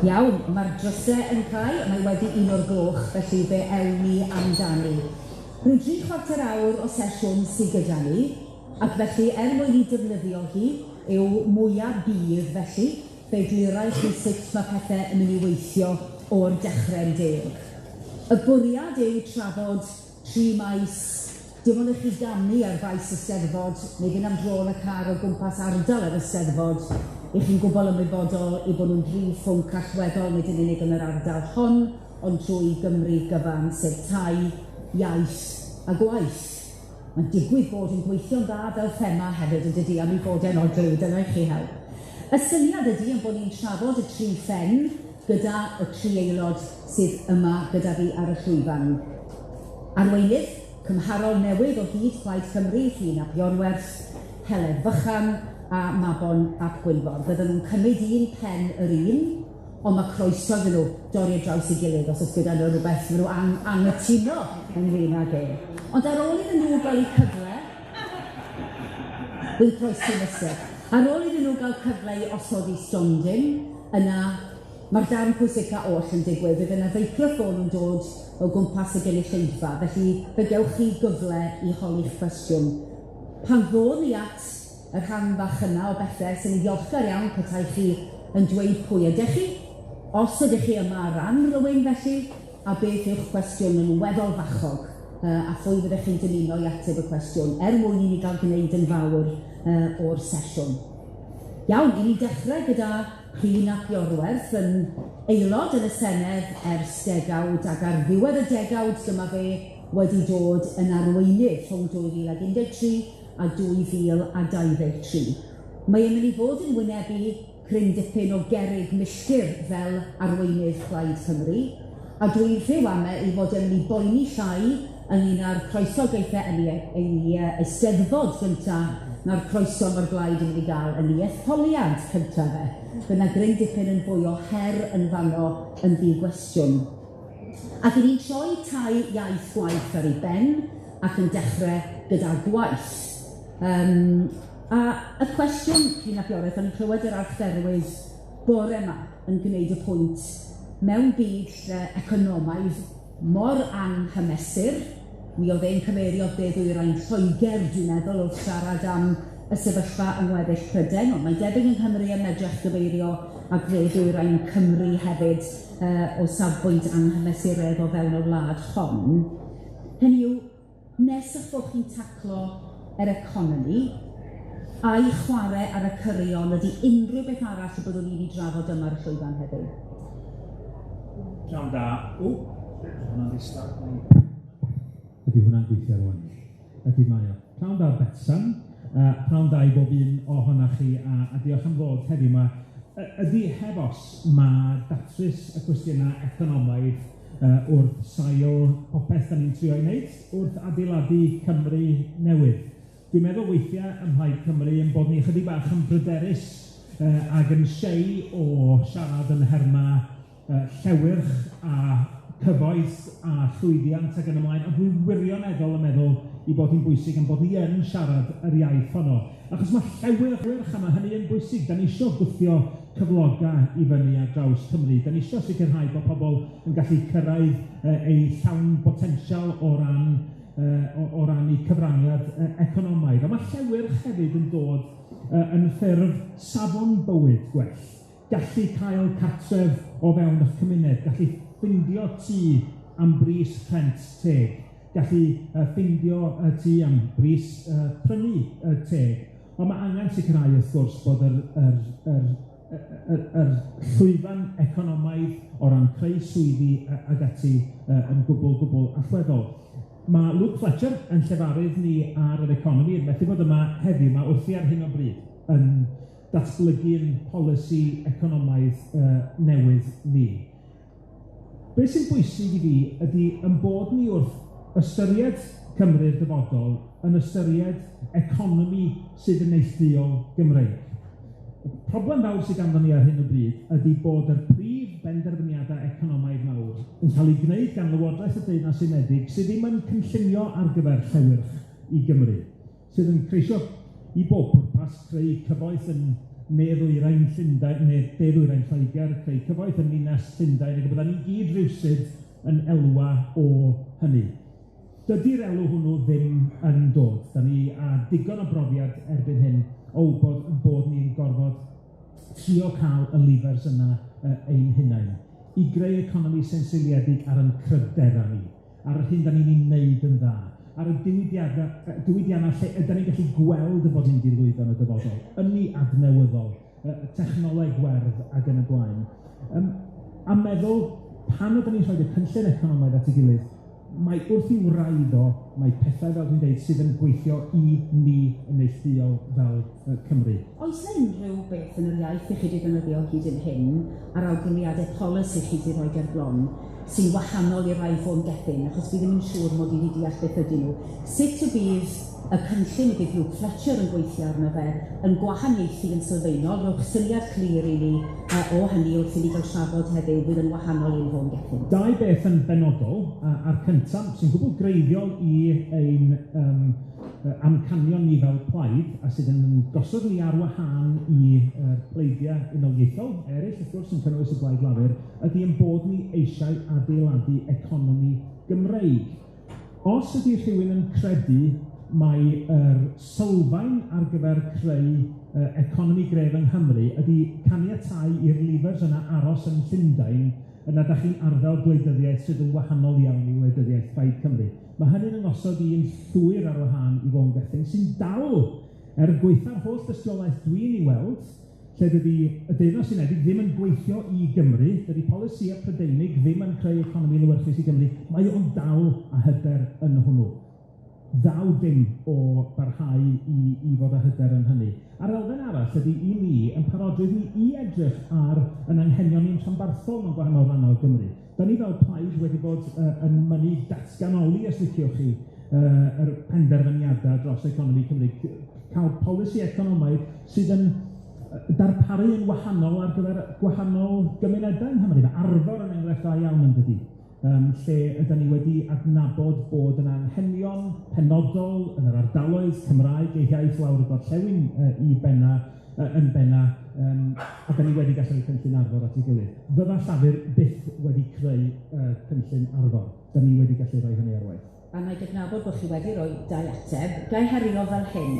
Iawn, mae'r drysau yn cau, mae wedi 1 o'r gloch, felly fe ewn ni amdani. Rhyw 75 awr o sesiwn sydd gyda ni, ac felly er mwyn i defnyddio hi i'w mwyaf budd felly, fe eglura i chi sut mae pethau yn mynd i weithio o'r dechrau'n deg. Y bwriad yw trafod tri maes, dim ond i chi gamu ar faes y Steddfod, neu fynd am dro yn y car o gwmpas ardal yr Eisteddfod, i chi'n gwbl ymwybodol i bod nhw'n dri phwnc allweddol nid yn unig yn yr ardal hon, ond drwy Gymru gyfan, sef tai, iaith a gwaith. Mae'n digwydd bod yn gweithio'n dda fel thema hefyd yn dydi, am ei fod e'n odliw, dyna i chi help. Y syniad ydy ein bod ni'n trafod y tri phen gyda y tri aelod sydd yma gyda fi ar y llwyfan. Arweinydd cymharol newydd o hyd Plaid Cymru, Rhun ap Iorwerth, Heledd Fychan a Mabon ap Gwynfor. Bydden nhw'n cymryd un pen yr un, ond mae croeso iddyn nhw dorri ar draws ei gilydd os oes gyda nhw rhywbeth maen nhw anghytuno ynglyn ag e. Ond ar ôl iddyn nhw gael eu cyfle, Wy'n croesi mysedd. Ar ôl iddyn nhw gael cyfle i osod eu stondin, yna mae'r darn pwysica oll yn digwydd. Fydd yna feicroffôn yn dod o gwmpas y gynulleidfa, felly fe gewch chi gyfle i holi'ch cwestiwn. Pan ddod ni at y rhan fach yna o bethau, sy'n ni'n ddiolchgar iawn petai chi yn dweud pwy ydych chi, os ydych chi yma ar ran rywun felly, a beth yw'ch cwestiwn yn weddol fachog, a phwy fyddech chi'n dymuno i ateb y cwestiwn, er mwyn i ni gael gwneud yn fawr o'r sesiwn. Iawn, i ni dechrau gyda Rhun ap Iorwerth yn aelod yn y Senedd ers degawd ac ar ddiwedd y degawd dyma fe wedi dod yn arweinydd rhwng 2013 a 2023. Mae e'n mynd i fod yn wynebu cryn dipyn o gerrig milltir fel arweinydd Plaid Cymru, a dwi'n rhyw ame i fod yn mynd i boeni llai ynglyn â'r croeso geith e yn ei Eisteddfod gynta na'r croeso mae'r blaid yn mynd i gael yn ei etholiad cynta fe. Fydd 'na gryn dipyn yn fwy o her yn fanno yn ddi-gwestiwn. Ac 'yn ni'n troi tai iaith gwaith ar ei ben ac yn dechrau gyda gwaith. A y cwestiwn, Rhun ap Iorwerth, o'n i'n clywed yr Archdderwydd bore 'ma yn gwneud y pwynt mewn byd lle economaidd mor anghymesur, mi oedd e'n cyfeirio de ddwyrain Lloegr, dwi'n meddwl, wrth siarad am y sefyllfa yng ngweddill Prydain, ond mae'n debyg yng Nghymru yn medrech gyfeirio at dde ddwyrain Cymru hefyd o safbwynt anghymesuredd o fewn y wlad hon. Hynny yw, nes eich bod chi'n taclo yr economi, a'i chwarae ar y cyrion ydy unrhyw beth arall y byddwn ni'n ei drafod yma ar y llwyfan heddiw? Pnawn da. O, hwnna'n ddistaw. Ydy hwnna'n gweithio rŵan? Ydy mae o. Pnawn da Betsan, pnawn da i bob un ohonoch chi a diolch am ddod heddiw 'ma. Ydy heb os ma' datrys y cwestiynau economaidd wrth sail popeth 'dan ni'n trio ei wneud wrth adeiladu Cymru newydd. Dwi'n meddwl weithiau ym Mhlaid Cymru ein bod ni ychydig bach yn bryderus ac yn shy o siarad yn nhermau llewyrch a cyfoeth a llwyddiant ac yn y mlaen, ond dwi wirioneddol yn meddwl ei bod hi'n bwysig ein bod ni yn siarad yr iaith honno. Achos ma' llewyrch, a ma' hynny yn bwysig, 'dan ni isio gwthio cyflogau i fyny ar draws Cymru, 'dan ni isio sicrhau bod pobl yn gallu cyrraedd eu llawn botensial o ran eu cyfraniad economaidd. A ma' llewyrch hefyd yn dod yn ffurf safon bywyd gwell. Gallu cael cartref o fewn eich cymuned, gallu ffindio tŷ am bris rhent teg, gallu ffindio tŷ am bris prynu teg. Ond ma' angen sicrhau wrth gwrs bod yr llwyfan economaidd o ran creu swyddi ag ati yn gwbl, gwbl allweddol. Ma' Luke Fletcher yn llefarydd ni ar yr economi yn methu bod yma heddiw 'ma wrthi ar hyn o bryd yn datblygu'n polisi economaidd newydd ni. Be sy'n bwysig i fi ydy ein bod ni wrth ystyried Cymru'r dyfodol yn ystyried economi sydd yn neilltuol Gymreig. Y problem fawr sydd ganddo ni ar hyn o bryd ydy bod yr prif benderfyniadau economaidd mawr yn cael eu gwneud gan Lywodraeth y Deyrnas Unedig sydd ddim yn cynllunio ar gyfer llewyrch i Gymru, sydd yn ceisio i bob pwrpas creu cyfoeth yn ne ddwyrain Llundain, ne de ddwyrain Lloegr, creu cyfoeth yn ninas Llundain, ac y byddan ni gyd rywsut yn elwa o hynny. Dydi'r elw hwnnw ddim yn dod. Da ni â digon o brofiad erbyn hyn o wybod ein bod ni'n gorfod trio cael y levers yna ein hunain i greu economi sy'n seiliedig ar ein cryfderau ni, ar yr hyn da ni'n ei wneud yn dda, ar y diwydiannau lle ydan ni'n gallu gweld y bod ni'n mynd i lwyddo yn y dyfodol, ynni adnewyddol, technoleg werdd ac yn y blaen. A meddwl, pan ydyn ni'n rhoi y cynllun economaidd at ei gilydd, mae wrth i wraidd o, mae pethau, fel dwi'n deud, sydd yn gweithio i ni yn neilltuol fel Cymru. Oes 'na unrhyw beth yn yr iaith i chi 'di ddefnyddio hyd yn hyn, a'r awgrymiadau polisi chi 'di rhoi ger bron, sy'n wahanol i rai Vaughan Gething, achos fi ddim yn siŵr mod i 'di deall beth ydyn nhw. Sut y bydd y cynllun y bydd Luke Fletcher yn gweithio arno fe yn gwahaniaethu yn sylfaenol? Rhowch syniad clir i ni o hynny wrth i ni gael trafod heddiw fydd yn wahanol i'n Vaughan Gething. Dau beth yn benodol, a'r cyntaf sy'n gwbl greiddiol i ein amcanion ni fel plaid, a sydd yn gosod ni ar wahân i pleidiau unoliaethol eraill, wrth gwrs, yn cynnwys y Blaid Lafur, ydy ein bod ni eisiau adeiladu economi Gymreig. Os ydy rhywun yn credu mai yr sylfaen ar gyfer creu economi gref yng Nghymru ydy caniatáu i'r levers yna aros yn Llundain, yna dach chi'n arddel gwleidyddiaeth sydd yn wahanol iawn i wleidyddiaeth Plaid Cymru. Mae hynny'n ymosod i'n llwyr ar wahân i Vaughan Gething, sy'n dal, er gwaetha'r holl dystiolaeth dwi'n ei weld, lle dydy y Deyrnas Unedig ddim yn gweithio i Gymru, dydy polisïau Prydeinig ddim yn creu economi lewyrchus i Gymru, mae o'n dal â hyder yn hwnnw. Ddaw dim o barhau i fod â hyder yn hynny. A'r elfen arall ydy i ni yn parodrwydd ni i edrych ar yn anghenion ni'n rhanbarthol mewn gwahanol rannau o Gymru. Da ni fel plaid wedi bod yn mynnu datganoli, os liciwch chi, yr penderfyniadau dros economi Cymru, cael polisi economaidd sydd yn darparu yn wahanol ar gyfer gwahanol gymunedau yng Nghymru. Mae Arfor yn enghraifft dda iawn yn dydi, lle ydan ni wedi adnabod bod yna anghenion penodol yn yr ardaloedd Cymraeg eu hiaith lawr y gorllewin i benna, yn benna, a da ni wedi gallu rhoi cynllun Arfor at ei gilydd. Fydda Llafur byth wedi creu cynllun Arfor. Da ni wedi gallu rhoi hynny ar waith. A wna i gydnabod bod chi wedi rhoi dau ateb. Ga i herio fel hyn?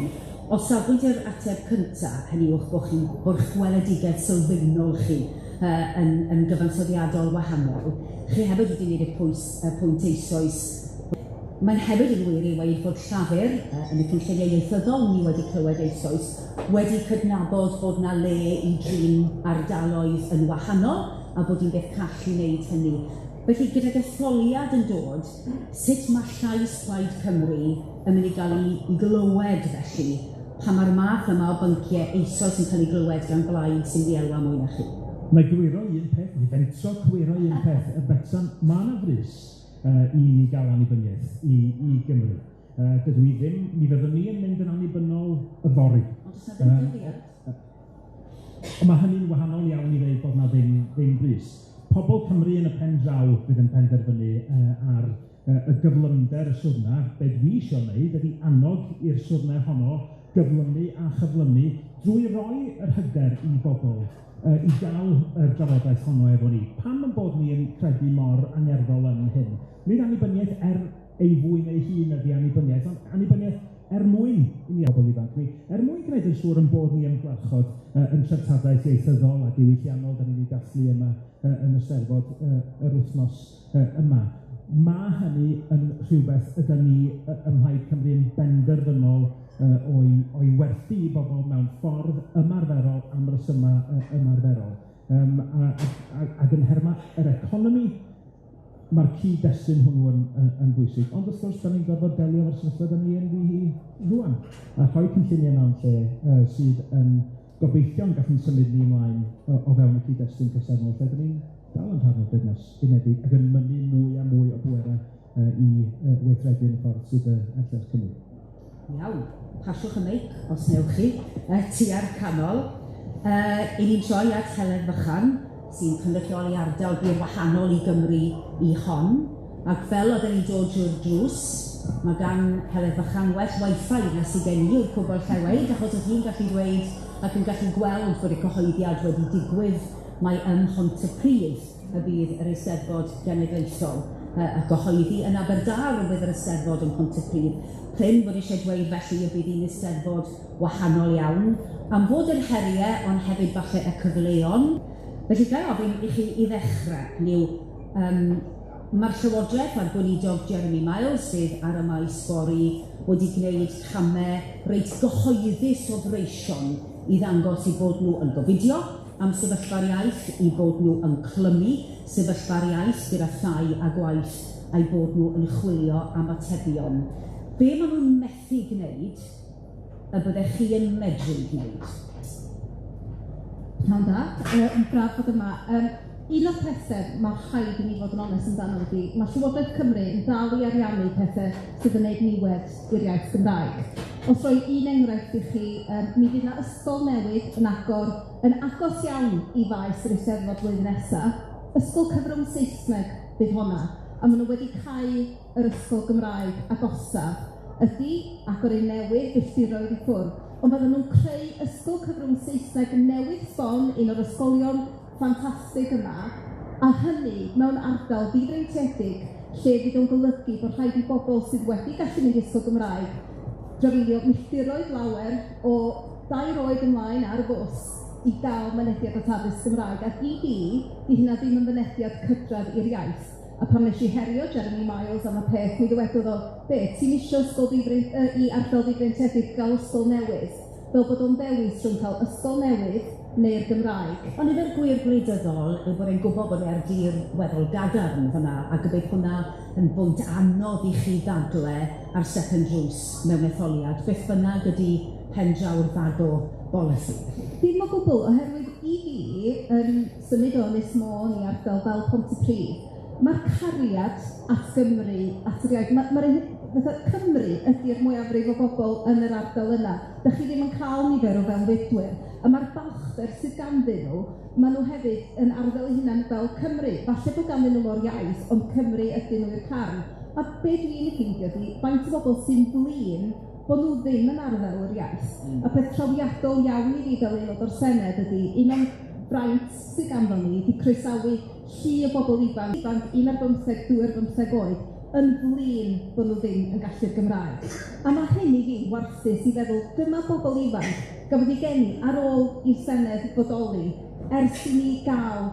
O safbwynt yr ateb cynta, hynny yw eich bod chi'n, bod eich gweledigaeth sylfaenol chi yn, yn gyfansoddiadol wahanol, chi hefyd wedi gwneud y pwys, y pwynt eisoes. Mae'n hefyd yn wir i weud bod Llafur, yn y cynlluniau ieithyddol ni wedi clywed eisoes, wedi cydnabod bod 'na le i drin ardaloedd yn wahanol a bod hi'n beth call i wneud hynny. Felly, gydag etholiad yn dod, sut mae llais Plaid Cymru yn mynd i gael ei glywed felly, pan mae'r math yma o bynciau eisoes yn cael ei glywed gan blaid sy'n mynd i elwa mwy na chi? Wna i gywiro un peth, neu fentro cywiro un peth, Betsan, mae 'na frys i ni gael annibyniaeth i Gymru. Dydw i ddim, mi fyddwn ni yn mynd yn annibynnol yfory. Ond does 'na ddim dyddiad. Ond mae hynny'n wahanol iawn i ddeud bod 'na ddim brys. Pobl Cymru yn y pen draw fydd yn penderfynu ar y gyflymder y siwrna. Be dwi isio wneud ydy annog i'r siwrne honno gyflymu a chyflymu drwy roi yr hyder i bobl i gael y drafodaeth honno efo ni. Pam ein bod ni yn credu mor angerddol yn hyn? Nid annibyniaeth er ei fwyn ei hun ydy annibyniaeth, ond annibyniaeth er mwyn i ni bobl ifanc ni, er mwyn gwneud yn siŵr ein bod ni yn gwarchod yn treftadaeth ieithyddol a diwylliannol da ni'n ei dathlu yma yn y Steddfod yr wythnos yma. Mae hynny yn rhywbeth ydan ni ym Mhlaid Cymru yn benderfynol o'i werthu i bobl mewn ffordd ymarferol am resymau ymarferol. Ac yn nhermau yr economi, mae'r cyd-destun hwnnw yn bwysig. Ond wrth gwrs, da ni'n gorfod delio efo'r sefyllfa da ni ynddi hi rŵan. A rhoi cynlluniau mewn lle sydd yn gobeithio'n gallu symud ni ymlaen o fewn y cyd-destun presennol, lle da ni'n dal yn rhan o'r Deyrnas Unedig ac yn mynnu mwy a mwy o bwerau i weithredu yn y ffordd sydd er lles Cymru. Iawn, pasiwch y meic os newch chi, tua'r canol. I ni'n troi at Heledd Fychan, sy'n cynrychioli ardal bur wahanol i Gymru i hon. Ac fel oedden ni'n dod drwy'r drws, mae gan Heledd Fychan well wifi na sydd gen i o'r cwbl lle weud, achos oedd hi'n gallu dweud ac yn gallu gweld bod y cyhoeddiad wedi digwydd mae ym Mhontypridd y bydd yr Eisteddfod Genedlaethol y gyhoeddi yn Aberdâr y bydd yr Eisteddfod ym Mhontypridd. Prin bod eisiau dweud felly y bydd un Eisteddfod wahanol iawn, am fod yr heriau ond hefyd falle y cyfleon. Felly ga i ofyn i chi i ddechrau, hynny yw, mae'r Llywodraeth a'r gweinidog Jeremy Miles sydd ar y maes fory wedi gwneud camau reit gyhoeddus o freision i ddangos eu bod nhw yn gofidio am sefyllfa'r iaith, eu bod nhw yn clymu sefyllfa'r iaith gyda thai a gwaith, a'u bod nhw yn chwilio am atebion. Be maen nhw'n methu gwneud y byddech chi yn medru gwneud? Pnawn da, yn braf bod yma. Un o'r pethau mae rhaid i ni fod yn onest amdano ydy, mae Llywodraeth Cymru yn dal i ariannu pethau sydd yn gwneud niwed i'r iaith Gymraeg. Os roi un enghraifft i chi, mi fydd 'na ysgol newydd yn agor yn agos iawn i faes yr Eisteddfod flwyddyn nesaf. Ysgol cyfrwng Saesneg bydd honna, a maen nhw wedi cau yr ysgol Gymraeg agosaf. Ydy, agor un newydd, filltiroedd i ffwrdd, ond bydden nhw'n creu ysgol cyfrwng Saesneg newydd sbon, un o'r ysgolion ffantastig yma, a hynny mewn ardal ddifreintiedig lle fydd o'n golygu bod rhaid i bobl sydd wedi gallu mynd i ysgol Gymraeg drafeilio milltiroedd lawer o 2 oed ymlaen ar y bws i gael mynediad at addysg Gymraeg. Ac i fi, 'di hynna ddim yn fynediad cydradd i'r iaith. A pan wnes i herio Jeremy Miles am y peth, mi ddywedodd o, be, ti'm isio ysgol i ardal ddifreintiedig gael ysgol newydd? Fel bod o'n ddewis rhwng cael ysgol newydd neu'r Gymraeg. Ond efo'r gwir gwleidyddol yw bod e'n gwybod bod e ar dir weddol gadarn fan'na, ac y bydd hwnna yn bwynt anodd i chi ddadle ar stepen drws mewn etholiad, beth bynnag ydy pen draw'r ddadl bolisi. Dim o gwbl, oherwydd i fi, yn symud o Ynys Môn i ardal fel Pontypridd, mae'r cariad at Gymru, at yr iaith, mae'r fatha Cymru ydy'r mwyafrif o bobl yn yr ardal yna. Dach chi ddim yn cael nifer o fewnfudwyr. A mae'r balchder sydd ganddyn nhw, maen nhw hefyd yn arddel eu hunain fel Cymru. Falle bod ganddyn nhw mo'r iaith, ond Cymru ydyn nhw i'r carn. A be dwi'n ffeindio ydy, faint o bobl sy'n blin bod nhw ddim yn arddel yr iaith. A peth trawiadol iawn i fi fel aelod o'r Senedd ydy, un o'n braint sydd ganddo ni ydy croesawu llu o bobl ifanc, 1 ar 15, 2 ar 15 oed, yn flin bod nhw ddim yn gallu'r Gymraeg. A mae hyn i fi warthus i feddwl, dyma bobl ifanc gafodd eu geni ar ôl i'r Senedd bodoli, ers i ni gael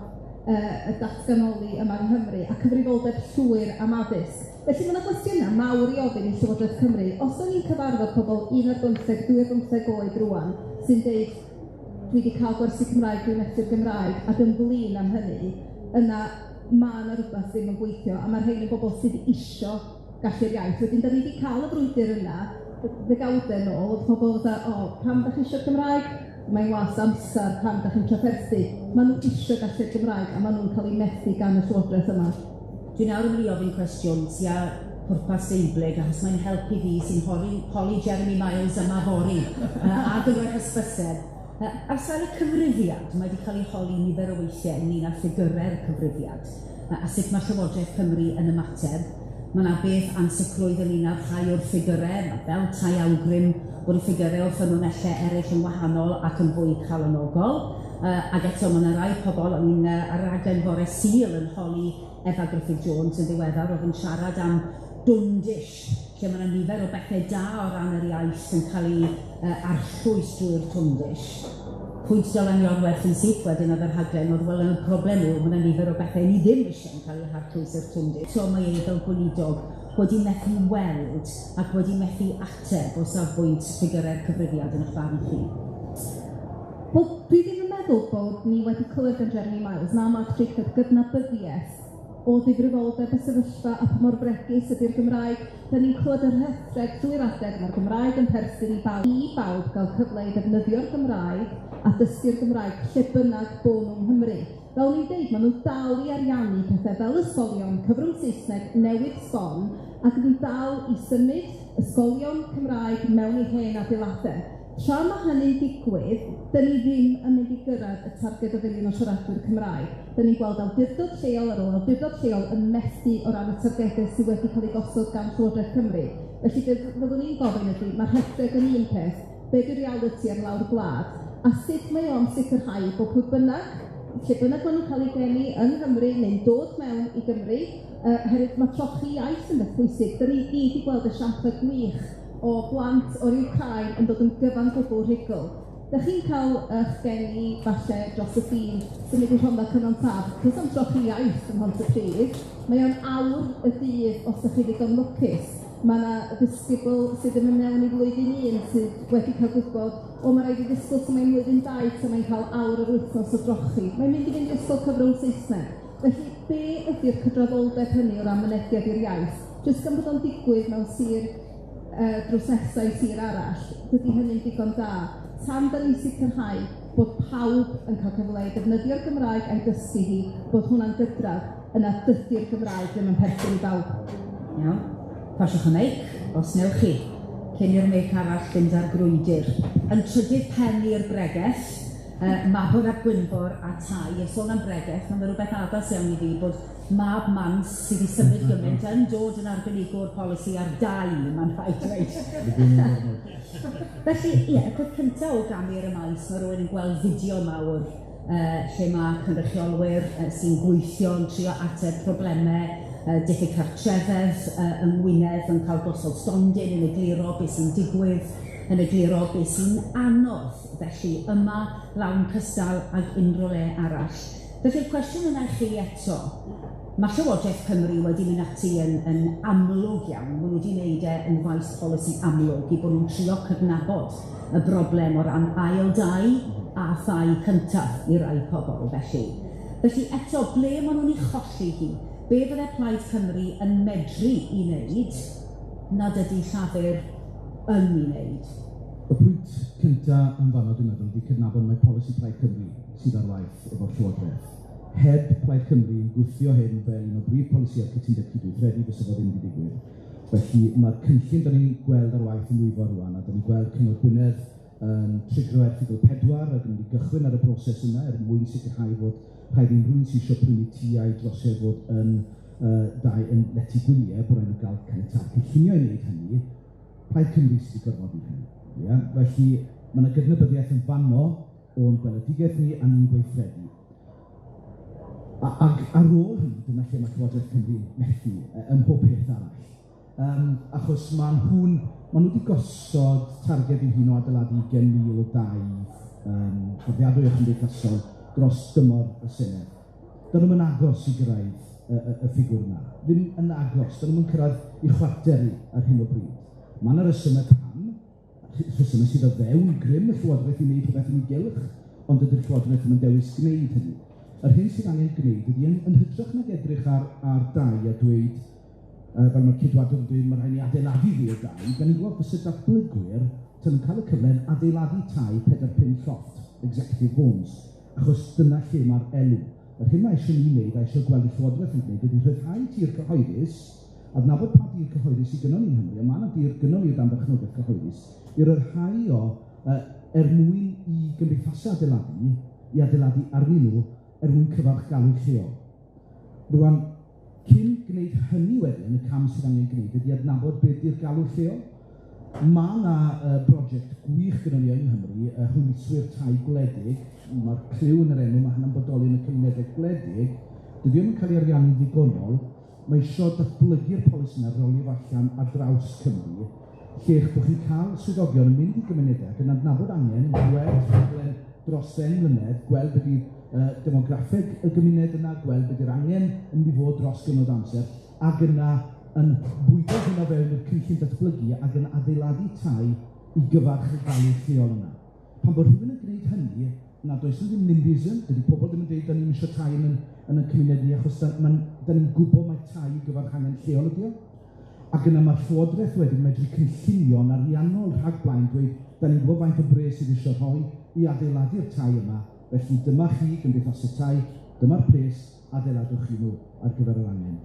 y datganoli yma yng Nghymru a cyfrifoldeb llwyr am addysg. Felly mae yna gwestiynau mawr i ofyn i Llywodraeth Cymru. Os o'n i'n cyfarfod pobl 1 ar 15, 2 ar 15 oed rŵan sy'n deud dwi wedi cael gwersi Cymraeg, dwi'n methu'r Gymraeg ac yn flin am hynny, yna ma' 'na rywbeth ddim yn gweithio, a ma' rhein yn bobl sydd isio gallu'r iaith. Wedyn, da ni wedi cael y frwydr yna ddegawdau nôl, oedd pobl fatha, o, pam dach chi isio'r Gymraeg? Mae'n wast amser, pam dach chi'n trafferthu? Maen nhw isio gallu'r Gymraeg, a maen nhw'n cael eu methu gan y Llywodraeth yma. Dwi nawr yn mynd i ofyn cwestiwn tua pwrpas deublyg, achos mae'n helpu fi sy'n holi Jeremy Miles yma fory, ac yn rhoi hysbyseb. Ar sail y cyfrifiad, mae wedi cael ei holi nifer o weithiau ynglyn â ffigyrau'r cyfrifiad, a sut mae Llywodraeth Cymru yn ymateb. Mae yna beth ansicrwydd ynglyn â rhai o'r ffigyrau, mae fel tai awgrym bod y ffigyrau o ffynonellau eraill yn wahanol ac yn fwy calonogol. Ac eto, mae yna rai pobl, o'n i'n ar raglen fore Sul yn holi Efa Gruffudd Jones yn ddiweddar, oedd yn siarad am dwndish, lle mae yna nifer o bethau da o ran yr iaith yn cael ei arllwys drwy'r twndish. Pwynt Dylan Iorwerth yn syth wedyn oedd y rhaglen oedd, wel, y broblem yw, mae yna nifer o bethau ni ddim eisiau yn cael eu harllwys i'r twndish. So mae e fel gweinidog wedi methu weld ac wedi methu ateb o safbwynt ffigurau'r cyfrifiad yn eich barn chi. Wel, dwi ddim yn meddwl bod ni wedi clywed gan Jeremy Miles na Mark Drakeford gydnabyddiaeth o ddifrifoldeb y sefyllfa a pa mor fregus ydy'r Gymraeg. Da ni'n clywed y rhethreg drwy'r adeg, mae'r Gymraeg yn perthyn i bawb. I bawb gael cyfle i ddefnyddio'r Gymraeg a dysgu'r Gymraeg lle bynnag bo nhw yng Nghymru. Fel o'n i'n deud, maen nhw dal i ariannu pethau fel ysgolion cyfrwng Saesneg newydd sbon ac yn dal i symud ysgolion Cymraeg mewn i hen adeiladau. Tra mae hynny'n digwydd, dyn ni ddim yn mynd i gyrraedd y targed o filiwn o siaradwyr Cymraeg. Dyn ni'n gweld awdurdod lleol ar ôl awdurdod lleol yn methu o ran y targedau sydd wedi cael eu gosod gan Llywodraeth Cymru. Felly, be fyddwn i'n gofyn ydy, mae'r rhethreg yn un peth, be 'di'r realiti ar lawr gwlad? A sut mae o'n sicrhau bod pwy bynnag, lle bynnag maen nhw'n cael eu geni yng Nghymru neu'n dod mewn i Gymru, oherwydd mae trochi iaith yn beth pwysig. 'Dan ni i gyd 'di gweld esiamplau gwych o blant o'r Wcráin yn dod yn gyfan gwbl rhugl. Dach chi'n cael eich geni falle dros y ffin, symud i Rhondda Cynon Taf, does na'm trochi iaith ym Mhontypridd. Mae o'n awr y dydd os 'dach chi ddigon lwcus. Ma' 'na ddisgybl sydd yn mynd mewn i flwyddyn un sydd wedi cael gwybod, o ma' raid i ddisgwyl tan mae'n mlwyddyn dau tan mae'n cael awr yr wythnos o drochi. Mae'n mynd i fynd i ysgol cyfrwng Saesneg. Felly, be ydi'r cydraddoldeb hynny o ran mynediad i'r iaith? Jyst gan bod o'n digwydd mewn sir drws nesa i sir arall, dydy hynny'n digon da. Tan 'dan ni'n sicrhau bod pawb yn cael cyfle i defnyddio'r Gymraeg a'i dysgu hi, bod hwnna'n gydradd, yna dydy'r Gymraeg ddim yn perthyn i bawb. Iawn. Pasiwch y meic, os newch chi, cyn i'r meic arall fynd ar grwydr. Yn trydydd pen i'r bregeth, Mabon ap Gwynfor a Tai, a sôn am bregeth, ma' 'na rywbeth addas iawn i fi bod mab Mans sydd 'di symud gymaint yn dod yn arbenigwr polisi ar dai, ma'n rhaid dweud. Felly, ie, y peth cynta o gamu ar y maes, ma' rywun yn gweld fideo mawr lle ma' cynrychiolwyr sy'n gweithio yn trio ateb probleme diffyg cartrefedd yng Ngwynedd yn cael gosod stondin yn egluro beth sy'n digwydd, yn egluro beth sy'n anodd. Felly, yma lawn cystal ag unrhyw le arall. Felly'r cwestiwn yna i chi eto, ma' Llywodraeth Cymru wedi mynd ati yn yn amlwg iawn, ma' nhw wedi wneud e yn faes polisi amlwg i bod nhw'n trio cydnabod y broblem o ran ail dai a thai cyntaf i rai pobl felly. Felly eto, ble ma' nhw'n ei cholli hi? Be fydde Plaid Cymru yn medru i wneud nad ydy Llafur yn ei wneud? Y pwynt cynta yn fanno dwi'n meddwl ydy cydnabod mai polisi Plaid Cymru sydd ar waith efo'r Llywodraeth. Heb Plaid Cymru yn gwthio hyn fel un o brif polisïau'r cytundeb cydweithredu fysa fo ddim wedi digwydd. Felly mae'r cynllun 'dan ni'n gweld ar waith yn Nwyfor rŵan, a 'dan ni'n gweld Cyngor Gwynedd yn trigro erthygl 4 ac yn mynd i gychwyn ar y broses yna er mwyn sicrhau fod rhaid i unrhyw un sydd eisiau prynu tŷ a'i drosedd fod yn dau yn lety gwyliau, bod rhaid nhw gael caniatâd cynllunio i wneud hynny. Plaid Cymru sydd wedi gorfodi hynny. Ia? Felly mae yna gydnabyddiaeth yn fanno o'n gweledigaeth ni a ni'n gweithredu. Ac ar ôl hynny, dyna lle mae Llywodraeth Cymru yn methu ym mhob peth arall. Achos maen nhw'n ma nhw wedi gosod targed i'w hun o adeiladu 20,000 o dai fforddiadwy a chymdeithasol dros dymor y Senedd. Dyn nhw'm yn agos i gyrraedd y ffigwr yna. Ddim yn agos. Dyn nhw'm yn cyrraedd i chwarter i ar hyn o bryd. Mae yna resymau pam, rhesymau sydd o fewn grym y Llywodraeth i wneud rhywbeth yn ei gylch, ond dydy'r Llywodraeth ddim yn dewis gwneud hynny. Yr hyn sydd angen gwneud ydy, yn hytrach nag edrych ar dai a dweud, fel mae'r Ceidwadwyr yn dweud, mae rhaid ni adeiladu fwy o dai, da ni'n gwybod fyse datblygwyr, tan nhw'n cael y cyfle, yn adeiladu tai 4-5 llofft, executive homes, achos dyna lle mae'r elw. Yr hyn mae eisiau ni wneud, a eisiau gweld y Llywodraeth yn gwneud, ydy rhyddhau tir cyhoeddus, adnabod pa dir cyhoeddus sydd gynnon ni yng Nghymru, a mae yna dir gynnon ni o dan berchnogaeth cyhoeddus, i ryddhau o er mwyn i gymdeithasau adeiladu, i adeiladu arnyn nhw er mwyn cyfarch galw lleol. Rwan, cyn gwneud hynny wedyn, y cam sydd angen gwneud ydy adnabod beth ydy'r galw lleol. Mae yna brosiect gwych gyda ni yng Nghymru, hwyluswyr tai gwledig. Mae'r cliw yn yr enw, mae hynna'n bodoli yn y cymunedau gwledig. Dydy o'm yn cael ei ariannu'n ddigonol. Mae isio datblygu'r polisi yna, rolio fo allan ar draws Cymru, lle eich bod chi'n cael swyddogion yn mynd i gymunedau ac yn adnabod angen, yn gweld rhaglen dros 10 mlynedd, gweld be 'di demograffeg y gymuned yna, gweld be 'di'r angen yn mynd i fod dros gyfnod amser, ac yna yn bwydo hwnna fewn i'r cynllun datblygu ac yn adeiladu tai i gyfarch y galw lleol yna. Pan bod rhywun yn gwneud hynny, na does 'na ddim NIMBYism, dydy pobl ddim yn dweud da ni'm isio tai yn yn cymuned ni achos da, man, da ni'n gwybod mai tai i gyfarch angen lleol ydi o. Ac yna mae'r Llywodraeth wedyn medru cynllunio'n ariannol rhag blaen dweud da ni'n gwybod faint o bres sydd eisiau rhoi i adeiladu'r tai yma, felly dyma chi, Gymdeithas y Tai, dyma'r pres, adeiladwch chi nhw ar gyfer yr angen.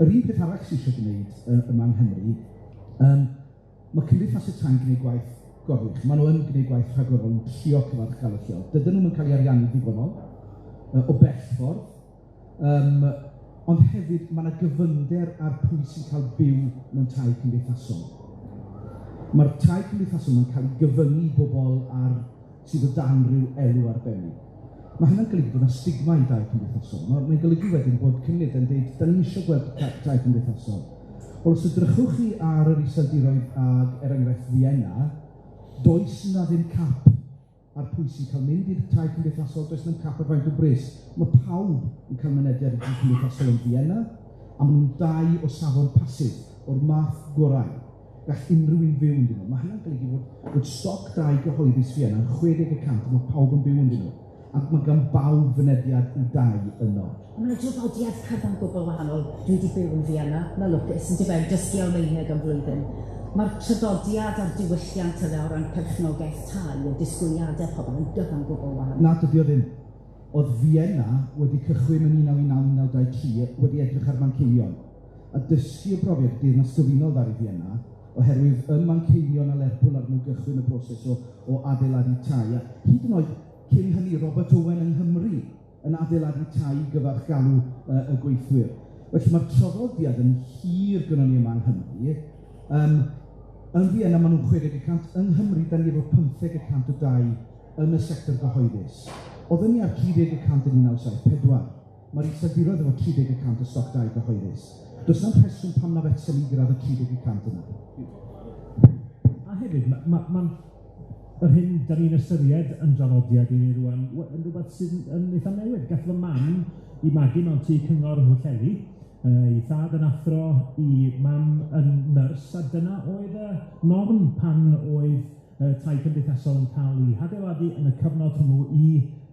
Yr un peth arall sydd eisiau gwneud yma yng Nghymru, mae Cymdeithas y Tai'n gwneud gwaith gorwych. Maen nhw yn gwneud gwaith rhagorol yn trio cyfarch galw lleol. Dydyn nhw'm yn cael ei ariannu ddigonol o bell ffordd. Ond hefyd, mae yna gyfyngder ar pwy sy'n cael byw mewn tai cymdeithasol. Mae'r tai cymdeithasol yn cael ei gyfyngu i bobl ar sydd o dan ryw elw arbennig. Mae hynna'n golygu bod 'na stigma i dai cymdeithasol. Mae'n golygu wedyn bod cymunedau'n dweud, da ni'n eisiau gweld tai cymdeithasol. Wel, os edrychwch chi ar yr Iseldiroedd ag er enghraifft Vienna, does 'na ddim cap ar pwy sy'n cael mynd i'r tai cymdeithasol, does 'na'm cap ar faint o bres. Mae pawb yn cael mynediad i tai cymdeithasol yn Vienna, a maen nhw'n dai o safon pasif, o'r math gorau. Gall unrhyw un fyw ynddyn nhw. Mae hynna'n golygu fod stoc dai gyhoeddus Vienna yn 60% a mae pawb yn byw ynddyn nhw. Ac mae gan bawb fynediad i dai yno. Mae'n draddodiad cyfan gwbl wahanol. Dwi wedi byw yn Vienna, na lwcus, yn dyfe, dysgu Almaeneg am flwyddyn. Mae'r traddodiad a'r diwylliant yna o ran perchnogaeth tai a disgwyliadau pobl yn gyfan gwbl wahanol. Na, dydy o ddim. Oedd Vienna wedi cychwyn yn 1919, 1923 wedi edrych ar Manceinion a dysgu o brofiad Deyrnas Gyfunol ddaru Vienna, oherwydd ym Manceinion a Lerpwl ar nhw gychwyn y broses o adeiladu tai. A hyd yn oed cyn hynny, Robert Owen yng Nghymru yn adeiladu tai i gyfarch galw y gweithwyr. Felly mae'r traddodiad yn hir gynnon ni yma yng Nghymru. Yn Vienna maen nhw'n 60%, yng Nghymru da ni efo 15% o dai yn y sector gyhoeddus. Oedden ni ar 30% yn 1974. Mae'r Iseldiroedd efo 30% o stoc dai gyhoeddus. Does na'm rheswm pam na fetsen ni gyrraedd y 30% yna. A hefyd, yr hyn da ni'n ystyried yn draddodiad i ni rŵan, yn rhywbeth sydd yn eitha newydd. Gath fy mam i magu mewn tŷ cyngor ym Mhwllheli, i thad yn athro, i mam yn nyrs, a dyna oedd y norm pan oedd tai cymdeithasol yn cael eu hadeiladu yn y cyfnod hwnnw i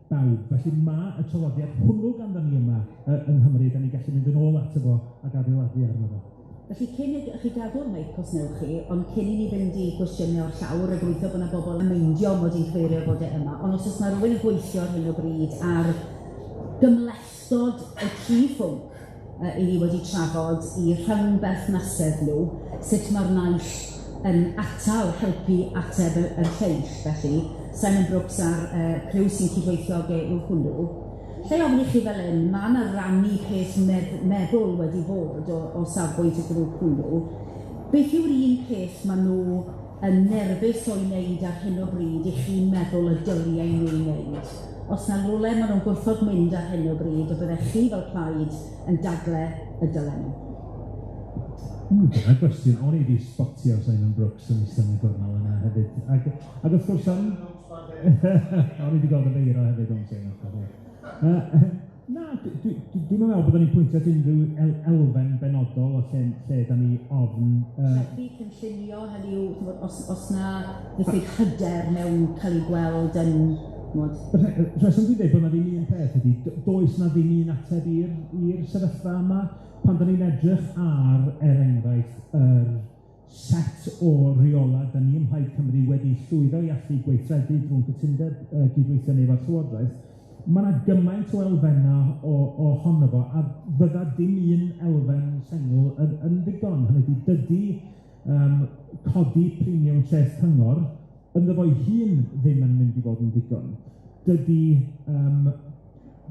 bawb. Felly mae y traddodiad hwnnw ganddo ni yma yng Nghymru, da ni'n gallu mynd yn ôl ato fo ac adeiladu arno fo. Felly cyn i chi gadw'r meic os newch chi, ond cyn i ni fynd i gwestiynau o'r llawr, a gobeithio bod yna bobl yn meindio mod i'n cyfeirio bod e yma, ond os oes yna rhywun yn gweithio ar hyn o bryd ar gymhlethdod y tri phwnc i ni wedi trafod i rhyngberthnasedd nhw, sut mae'r naill yn atal helpu ateb y lleill, felly Simon Brooks a'r criw sy'n cydweithio ag e yw hwnnw. Lle ofyn i chi fel hyn, mae yna rannu peth meddwl wedi bod o safbwynt y grŵp hwnnw. Beth yw'r un peth maen nhw yn nerfus o'i wneud ar hyn o bryd i chi'n meddwl y dyliau nhw ei wneud? Os na rywle maen nhw'n gwrthod mynd ar hyn o bryd, y byddech chi fel plaid yn dadle y dylen nhw? Dyna gwestiwn. O'n i wedi spotio Simon Brooks yn eistedd yn y gornel yna hefyd. Ac wrth gwrs, o'n i wedi gweld y feiro hefyd o'n Simon. Na, dwi'n meddwl bod ni'n pwyntio at unrhyw elfen benodol o lle da ni ofn. Trethi, cynllunio, hynny yw, os na ddiffyg hyder mewn cael ei gweld yn... Rheswm dwi'n dweud bod na ddim un peth ydy, does na ddim un ateb i'r sefyllfa yma. Pan da ni'n edrych ar, er enghraifft, yr set o reola da ni ym Mhlaid Cymru wedi llwyddo i allu gweithredu drwy'n cytundeb gydweithio ni efo'r Llywodraeth, mae yna gymaint o elfennau ohono fo, a fydda dim un elfen sengl yn ddigon. Hynny ydy, dydy codi premiwm treth cyngor ynddo fo'i hun ddim yn mynd i fod yn ddigon. Dydy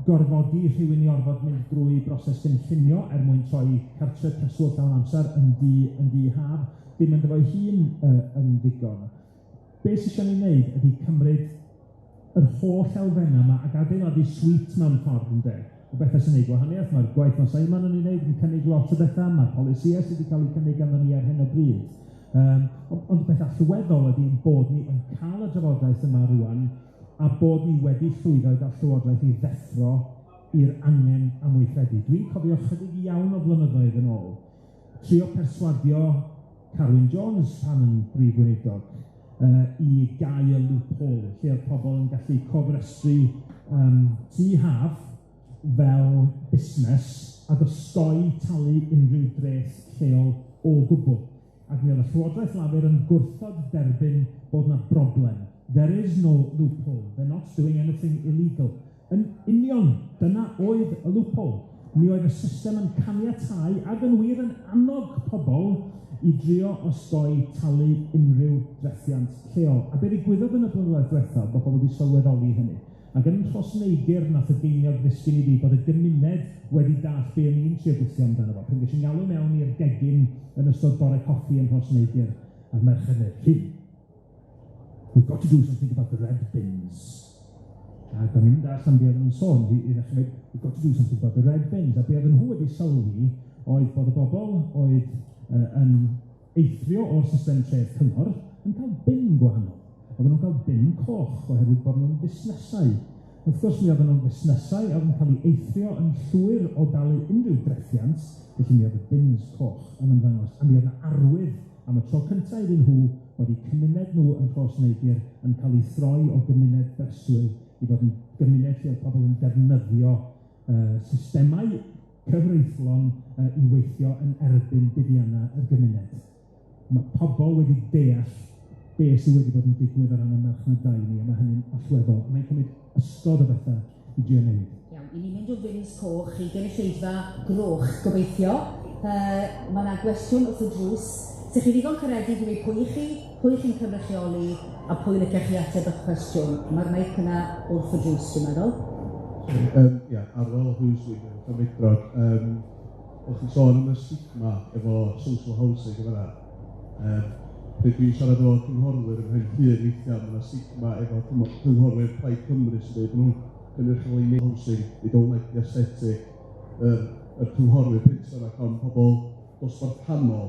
gorfodi rhywun i orfod mynd drwy broses gynllunio er mwyn troi cartref preswyl llawn amser yn dŷ haf, ddim ynddo fo'i hun yn ddigon. Be sy isio ni wneud ydy cymryd yr holl elfennau yma ac adeiladu suite mewn ffordd, ynde? O bethau sy'n neud gwahaniaeth, mae'r gwaith mae Simon yn ei wneud yn cynnig lot o bethau, mae'r polisïau sydd wedi cael eu cynnig ganddo ni ar hyn o bryd. Ond y peth allweddol ydy bod ni yn cael y drafodaeth yma rŵan a bod ni wedi llwyddo i gael Llywodraeth i ddeffro i'r angen am weithredu. Dwi'n cofio chydig iawn o flynyddoedd yn ôl, trio perswadio Carwyn Jones pan yn brif weinidog i gau y loophole, lle oedd pobl yn gallu cofrestru tŷ haf fel busnes ac osgoi talu unrhyw dreth lleol o gwbl. Ac mi oedd y Llywodraeth Lafur yn gwrthod derbyn bod 'na broblem. There is no loophole. They're not doing anything illegal. Yn union, dyna oedd y loophole. Mi oedd y system yn caniatáu ac yn wir yn annog pobl i drio osgoi talu unrhyw drethiant lleol. A be ddigwyddodd yn y blynyddoedd diwethaf, bod pobl wedi sylweddoli hynny. Ac yn Rhosneigr nath y geiniog ddisgyn i fi bod y gymuned wedi dallt be o'n i'n trio gwthio amdano fo. Pan ges i'n galw mewn i'r gegin yn ystod bore coffi yn Rhosneigr, a'r merched yn dweud, Rhun, We've got to do something about the red bins. Ac o'n i'n dallt am be oedden nhw'n sôn, i ddechrau dweud, we've got to do something about the red bins. A be oedden nhw wedi sylwi oedd bod y bobl oedd yn eithrio o'r system treth cyngor yn cael bin gwahanol. Oedden nhw'n cael bin coch oherwydd bod nhw'n fusnesau. Wrth gwrs, mi oedden nhw'n fusnesau a oedd yn cael eu eithrio yn llwyr o dalu unrhyw drethiant, felly mi oedd y bins coch yn ymddangos. A mi oedd 'na arwydd am y tro cyntaf iddyn nhw bod eu cymuned nhw yn Rhos Neigr yn cael ei throi o gymuned breswyl i fod yn gymuned lle oedd pobl yn defnyddio systemau cyfreithlon i weithio yn erbyn buddiannau y gymuned. Mae pobl wedi deall be sydd wedi bod yn digwydd ar ran y marchnad dai ni, a mae hynny'n allweddol. A mae'n cymryd ystod o bethau i drio newid. Iawn, i ni'n mynd o bins coch i gynulleidfa groch, gobeithio. Mae yna gwestiwn wrth y drws. Sych chi ddigon caredig i weud pwy i chi, pwy chi'n cynrychioli, a pwy licech chi ateb y cwestiwn. Mae'r meic yna wrth y drws, dwi'n meddwl. Ia, Arwel Hughes dwi'n Llanbedrog. O'ch chi'n sôn am y stigma efo social housing efo yna. Pryd dwi'n siarad efo cynghorwyr ym Mhen Llŷn weithiau, mae yna stigma efo cynghorwyr Plaid Cymru sy'n dweud bod nhw'n cynrychioli housing, they don't like the aesthetic, y cynghorwyr pentra yna cael pobl dosbarth canol,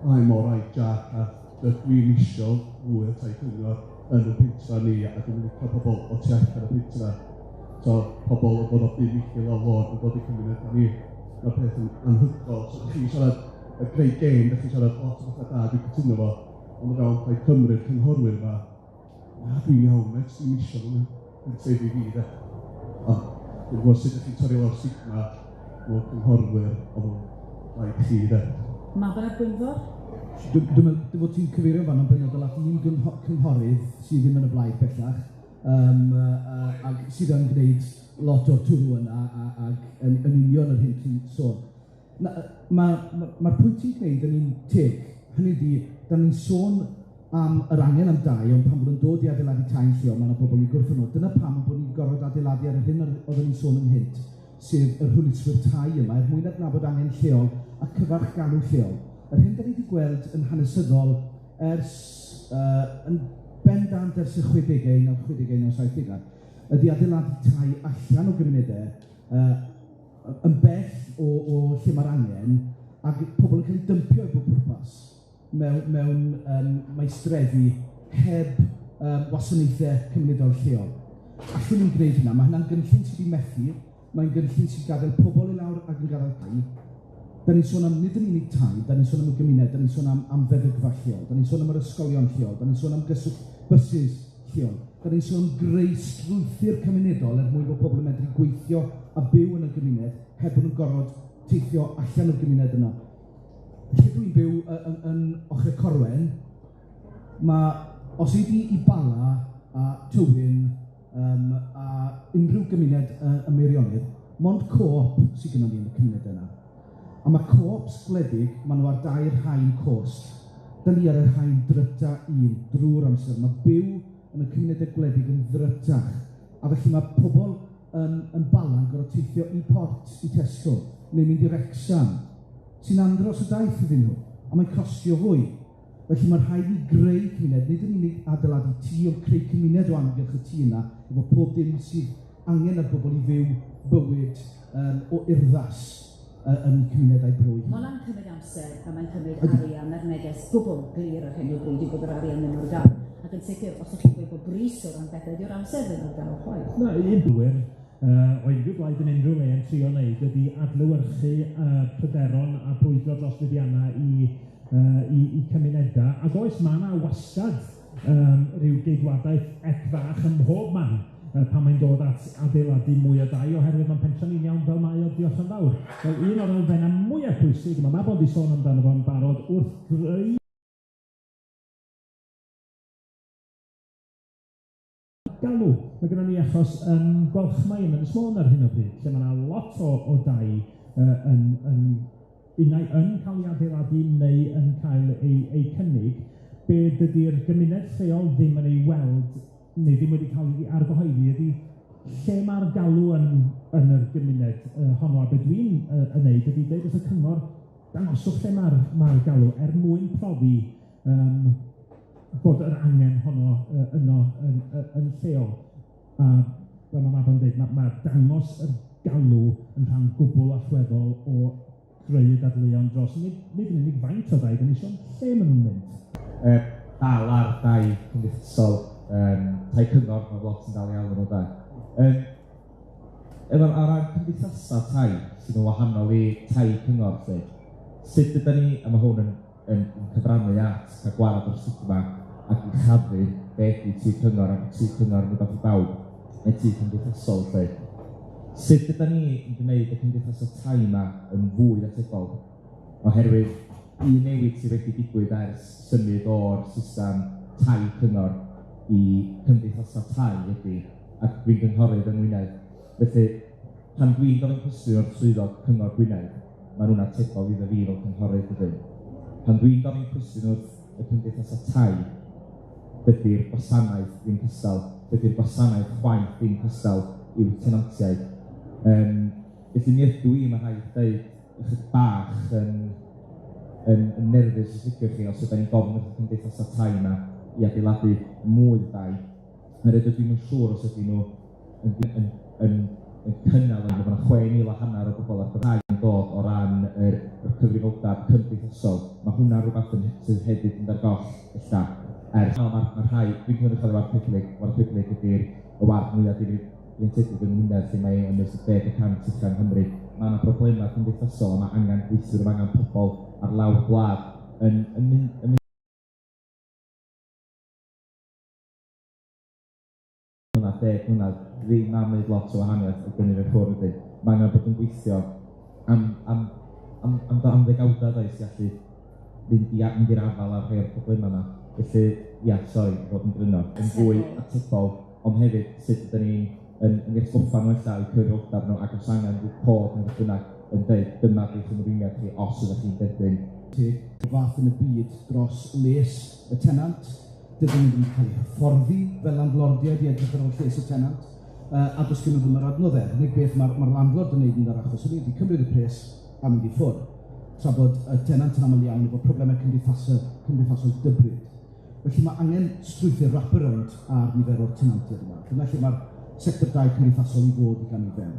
I'm all right, Jack, a dwi'n isio fwy o tai cyngor yn y pentra ni, a dwi'n licio pobl o tu allan y pentra. So, pobl yn dod o bum milltir lawr lôn yn dod i cymuned ni. Mae'r peth yn anhygoel. So, ydych chi'n siarad y great game, ydych chi'n siarad lot o bethau da, dwi'n cytuno fo, ond o fewn Plaid Cymru'r cynghorwyr yma, na, dwi'n iawn, mêt, dwi'n isio nhw, dwi'n trefi fi, de. Ond, dwi'n gwybod sut ydych chi'n torri lawr stigma o'r cynghorwyr o fewn plaid chi, de. Mabon ap Gwynfor? Dwi'n meddwl fod ti'n cyfeirio fan yn benodol at un cynghorydd sydd ddim yn y blaid bellach, ac sydd yn gwneud lot o'r twrw yna ac yn union yr hyn ti'n sôn. Mae'r pwynt ti'n gwneud yn un teg, hynny ydi, da ni'n sôn am yr angen am dai, ond pan bod yn dod i adeiladu tai'n lleol, mae yna bobl yn gwrthod nhw. Dyna pam bod ni'n gorfod adeiladu ar yr hyn oeddwn ni'n sôn ynghynt, sef yr hwyluswyr tai yma, er mwyn adnabod angen lleol a cyfarch galw lleol. Yr hyn da ni wedi gweld yn hanesyddol ers, yn bendant ers y 60au, 1960au, 1970au, ydy adeiladu tai allan o gymunedau, yn bell o lle mae'r angen, ac pobl yn cael eu dympio i bob pwrpas mewn maestrefi heb wasanaethau cymunedol lleol. Allwn ni'n gwneud hynna, mae hynna'n gynllun sydd wedi methu, mae'n gynllun sy'n gadael pobl i lawr ac yn gadael tai. Da ni'n sôn am nid yn unig tai, da ni'n sôn am y gymuned, da ni'n sôn am feddygfa lleol, da ni'n sôn am yr ysgolion lleol, da ni'n sôn am gyswllt bysus lleol, da ni'n sôn am greu strwythur cymunedol er mwyn bod pobl yn medru gweithio a byw yn y gymuned heb bod nhw'n gorfod teithio allan o'r gymuned yna. Lle dwi'n byw yn Ochr Corwen, mae, os ei di i Bala a Tywyn a unrhyw gymuned ym Meirionnydd, mond co-op sydd gennym ni yn y cymuned yna. A mae co-ops gwledig, maen nhw ar dair haen cost. Da ni ar yr haen dryta un drwy'r amser. Mae byw yn y cymunedau gwledig yn ddrytach. A felly mae pobl yn Bala'n gorfod teithio i Port, i Tesco, neu mynd i Wrecsam, sy'n andros o daith iddyn nhw, a mae'n costio fwy. Felly mae rhaid i greu cymuned, nid yn unig adeiladu tŷ, ond creu cymuned o amgylch y tŷ yna, efo pob dim sydd angen ar bobl i fyw bywyd o urddas yn cymunedau bro. Mae hwnna'n cymryd amser a mae'n cymryd arian, a'r neges gwbl glir ar hyn o bryd yw bod yr arian ddim ar gael. Ac yn sicr, os ydych chi'n gweud bod brys o ran bethau, dyw'r amser ddim ar gael chwaith. Na, un blwyr o unrhyw blaid yn unrhyw le yn trio wneud ydy adlewyrchu pryderon a brwydro dros fuddiannau i cymunedau. Ac oes, mae yna wastad rhyw geidwadaeth ec fach ym mhob man pan mae'n dod at adeiladu mwy o dai, oherwydd mae'n pentra ni'n iawn fel mae o, diolch yn fawr. Wel, un o'r elfennau mwyaf pwysig, mae Mabon wedi sôn amdano fo'n barod, wrth greu galw. Mae gennym ni achos yn Gwalchmai yn Ynys Môn ar hyn o bryd, lle mae yna lot o dai yn unai yn cael ei adeiladu neu yn cael ei cynnig, be dydy'r gymuned lleol ddim yn ei weld neu ddim wedi cael ei argyhoeddi ydy lle mae'r galw yn yr gymuned honno. A be dwi'n yn neud ydy dweud wrth y cyngor, dangoswch lle mae'r galw er mwyn profi bod yr angen honno yno yn lleol. A fel ma' Mabon yn deud, ma' dangos yr galw yn rhan gwbl allweddol o greu dadleuon dros nid yn unig faint o dai 'dan ni isio, ond lle ma' nw'n mynd. Dal ar dai cymdeithasol, tai cyngor, ma' lot yn dal i alw nhw de. Efo ar ran cymdeithasa tai sydd yn wahanol i tai cyngor 'lly, sut ydan ni, a ma' hwn yn cyfrannu at ca'l gwared o'r stigma ac uchafu be' ydi tŷ cyngor ac tŷ cyngor yn rwbath i bawb, neu tŷ cymdeithasol 'lly. Sut ydan ni yn gwneud y cymdeithasa tai 'ma yn fwy atebol? Oherwydd un newid sydd wedi digwydd ers symud o'r system tai cyngor i cymdeithasa tai ydy, ac dwi'n gynghorydd yng Ngwynedd, felly pan dwi'n gofyn cwestiwn o'r swyddog Cyngor Gwynedd, ma' nhw'n atebol iddo fi fel cynghorydd dydyn. Pan dwi'n gofyn cwestiwn wrth y cymdeithasa tai, dydy'r gwasanaeth ddim cystal, dydy'r gwasanaeth chwaith ddim cystal i'w tenantiaid. Felly mi ydw i, ma' rhaid deud, ychydig bach yn nerfus os liciwch chi, os ydan ni'n gofyn wrth y cymdeithasa tai yma i adeiladu mwy o dai. Oherwydd dydw i'm yn siŵr os ydyn nhw yn cynnal yna, ma' 'na 6,500 o bobl ar dai yn dod o ran yr cyfrifoldeb cymdeithasol. Ma' hwnna'n rhywbeth sydd hefyd yn ar goll ella. Ers ma' rhai, dwi'n cynrychioli ward Pidly, ward Pidly ydy'r y ward mwyaf difreintiedig yng Ngwynedd lle mae ymysg 10% ucha yng Nghymru. Ma' 'na broblemau cymdeithasol a ma' angen gweithwyr, ma' angen pobl ar lawr gwlad yn mynd mlynedd, 10 mlynedd, ddim am wneud lot o wahaniaeth o gynnydd i'r ffwrdd wedyn. Ma' angen bod yn gweithio am ddegawdau does i allu mynd i'r afael â rhai o'r problemau yma. Felly, ia, sori, fod yn gryno, yn fwy atebol, ond hefyd sut ydyn ni'n yn atgoffa nhw ella o'u cyfrifoldeb nhw ac os angen rhyw cod neu beth bynnag yn deud dyma beth ymrwymiad chi os ydych chi'n derbyn. O fath yn y byd dros les y tenant, dydyn nhw ddim yn cael eu hyfforddi fel landlordiaid i edrych ar ôl lles y tenant, a does gen nhw ddim yr adnoddau. Yr unig beth mae'r landlord yn neud yn yr achos hynny ydy cymryd y pres a mynd i ffwrdd, tra bod y tenant yn aml iawn efo problemau cymdeithasol dybryd. Felly mae angen strwythur wraparound ar nifer o'r tenantiaid yma. Dyna lle mae'r sector dai cymdeithasol i fod i gamu fewn.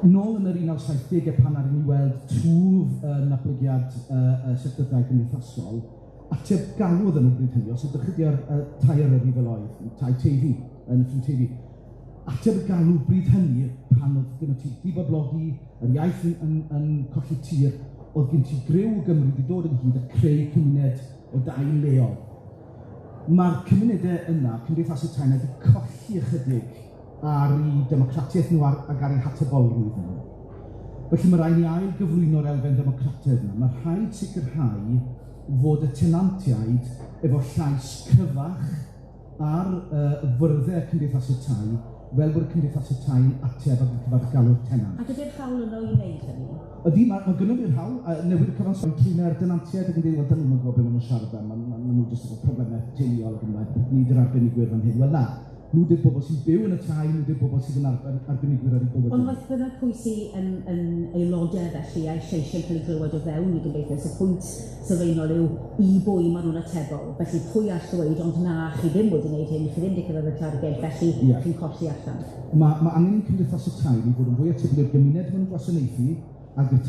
Nôl yn yr 1970au pan aru ni weld twf yn natblygiad y sector dai cymdeithasol, ateb galw oedden nhw bryd hynny, os ydych chi ar tai Eryri fel oedd, tai Teifi, yn Nyffryn Teifi. Ateb y galw bryd hynny, pan oedd gyda ti diboblogi, yr iaith yn colli tir, oedd gen ti griw o Gymru wedi dod ynghyd a creu cymuned o dai leol. Mae'r cymunedau yna, cymdeithasu tai yna, wedi colli ychydig ar eu democratiaeth nhw ac ar eu hatebolrwydd nhw. Felly mae rhaid ni ail gyflwyno'r elfen ddemocrataidd yna. Mae rhaid sicrhau fod y tenantiaid efo llais cryfach ar fyrddau cymdeithasu tai, fel bod y cymdeithasu tai yn ateb ac yn cyfarch galw'r tenant. Ac ydy'r hawl yno i wneud hynny? Ydy, mae gynnon ni'r hawl, newid y cyfansoddiad trwy'n yr denantiaid ac yn dweud, wel, dyn nhw'n gwybod beth maen nhw'n siarad am, ma' nhw jyst efo problemau teuluol ac yn y blaen, ni 'di'r arbenigwyr fan hyn. Wel na, nhw 'di'r bobl sy'n byw yn y tai, nhw 'di'r bobl sydd yn arbenigwyr ar eu bywyd. Ond waeth bynnag pwy sydd yn aelodau felly a'i lleisiau'n cael ei glywed o fewn y gymdeithas, y pwynt sylfaenol yw i bwy maen nhw'n atebol. Felly pwy all ddweud, ond na, chi ddim wedi gwneud hyn, chi ddim wedi cyrraedd y targed, felly chi'n colli allan. Mae angen i'n cymdeithas y tai i fod yn fwy atebol i'r gymuned maen nhw'n gwasanaethu ac i'r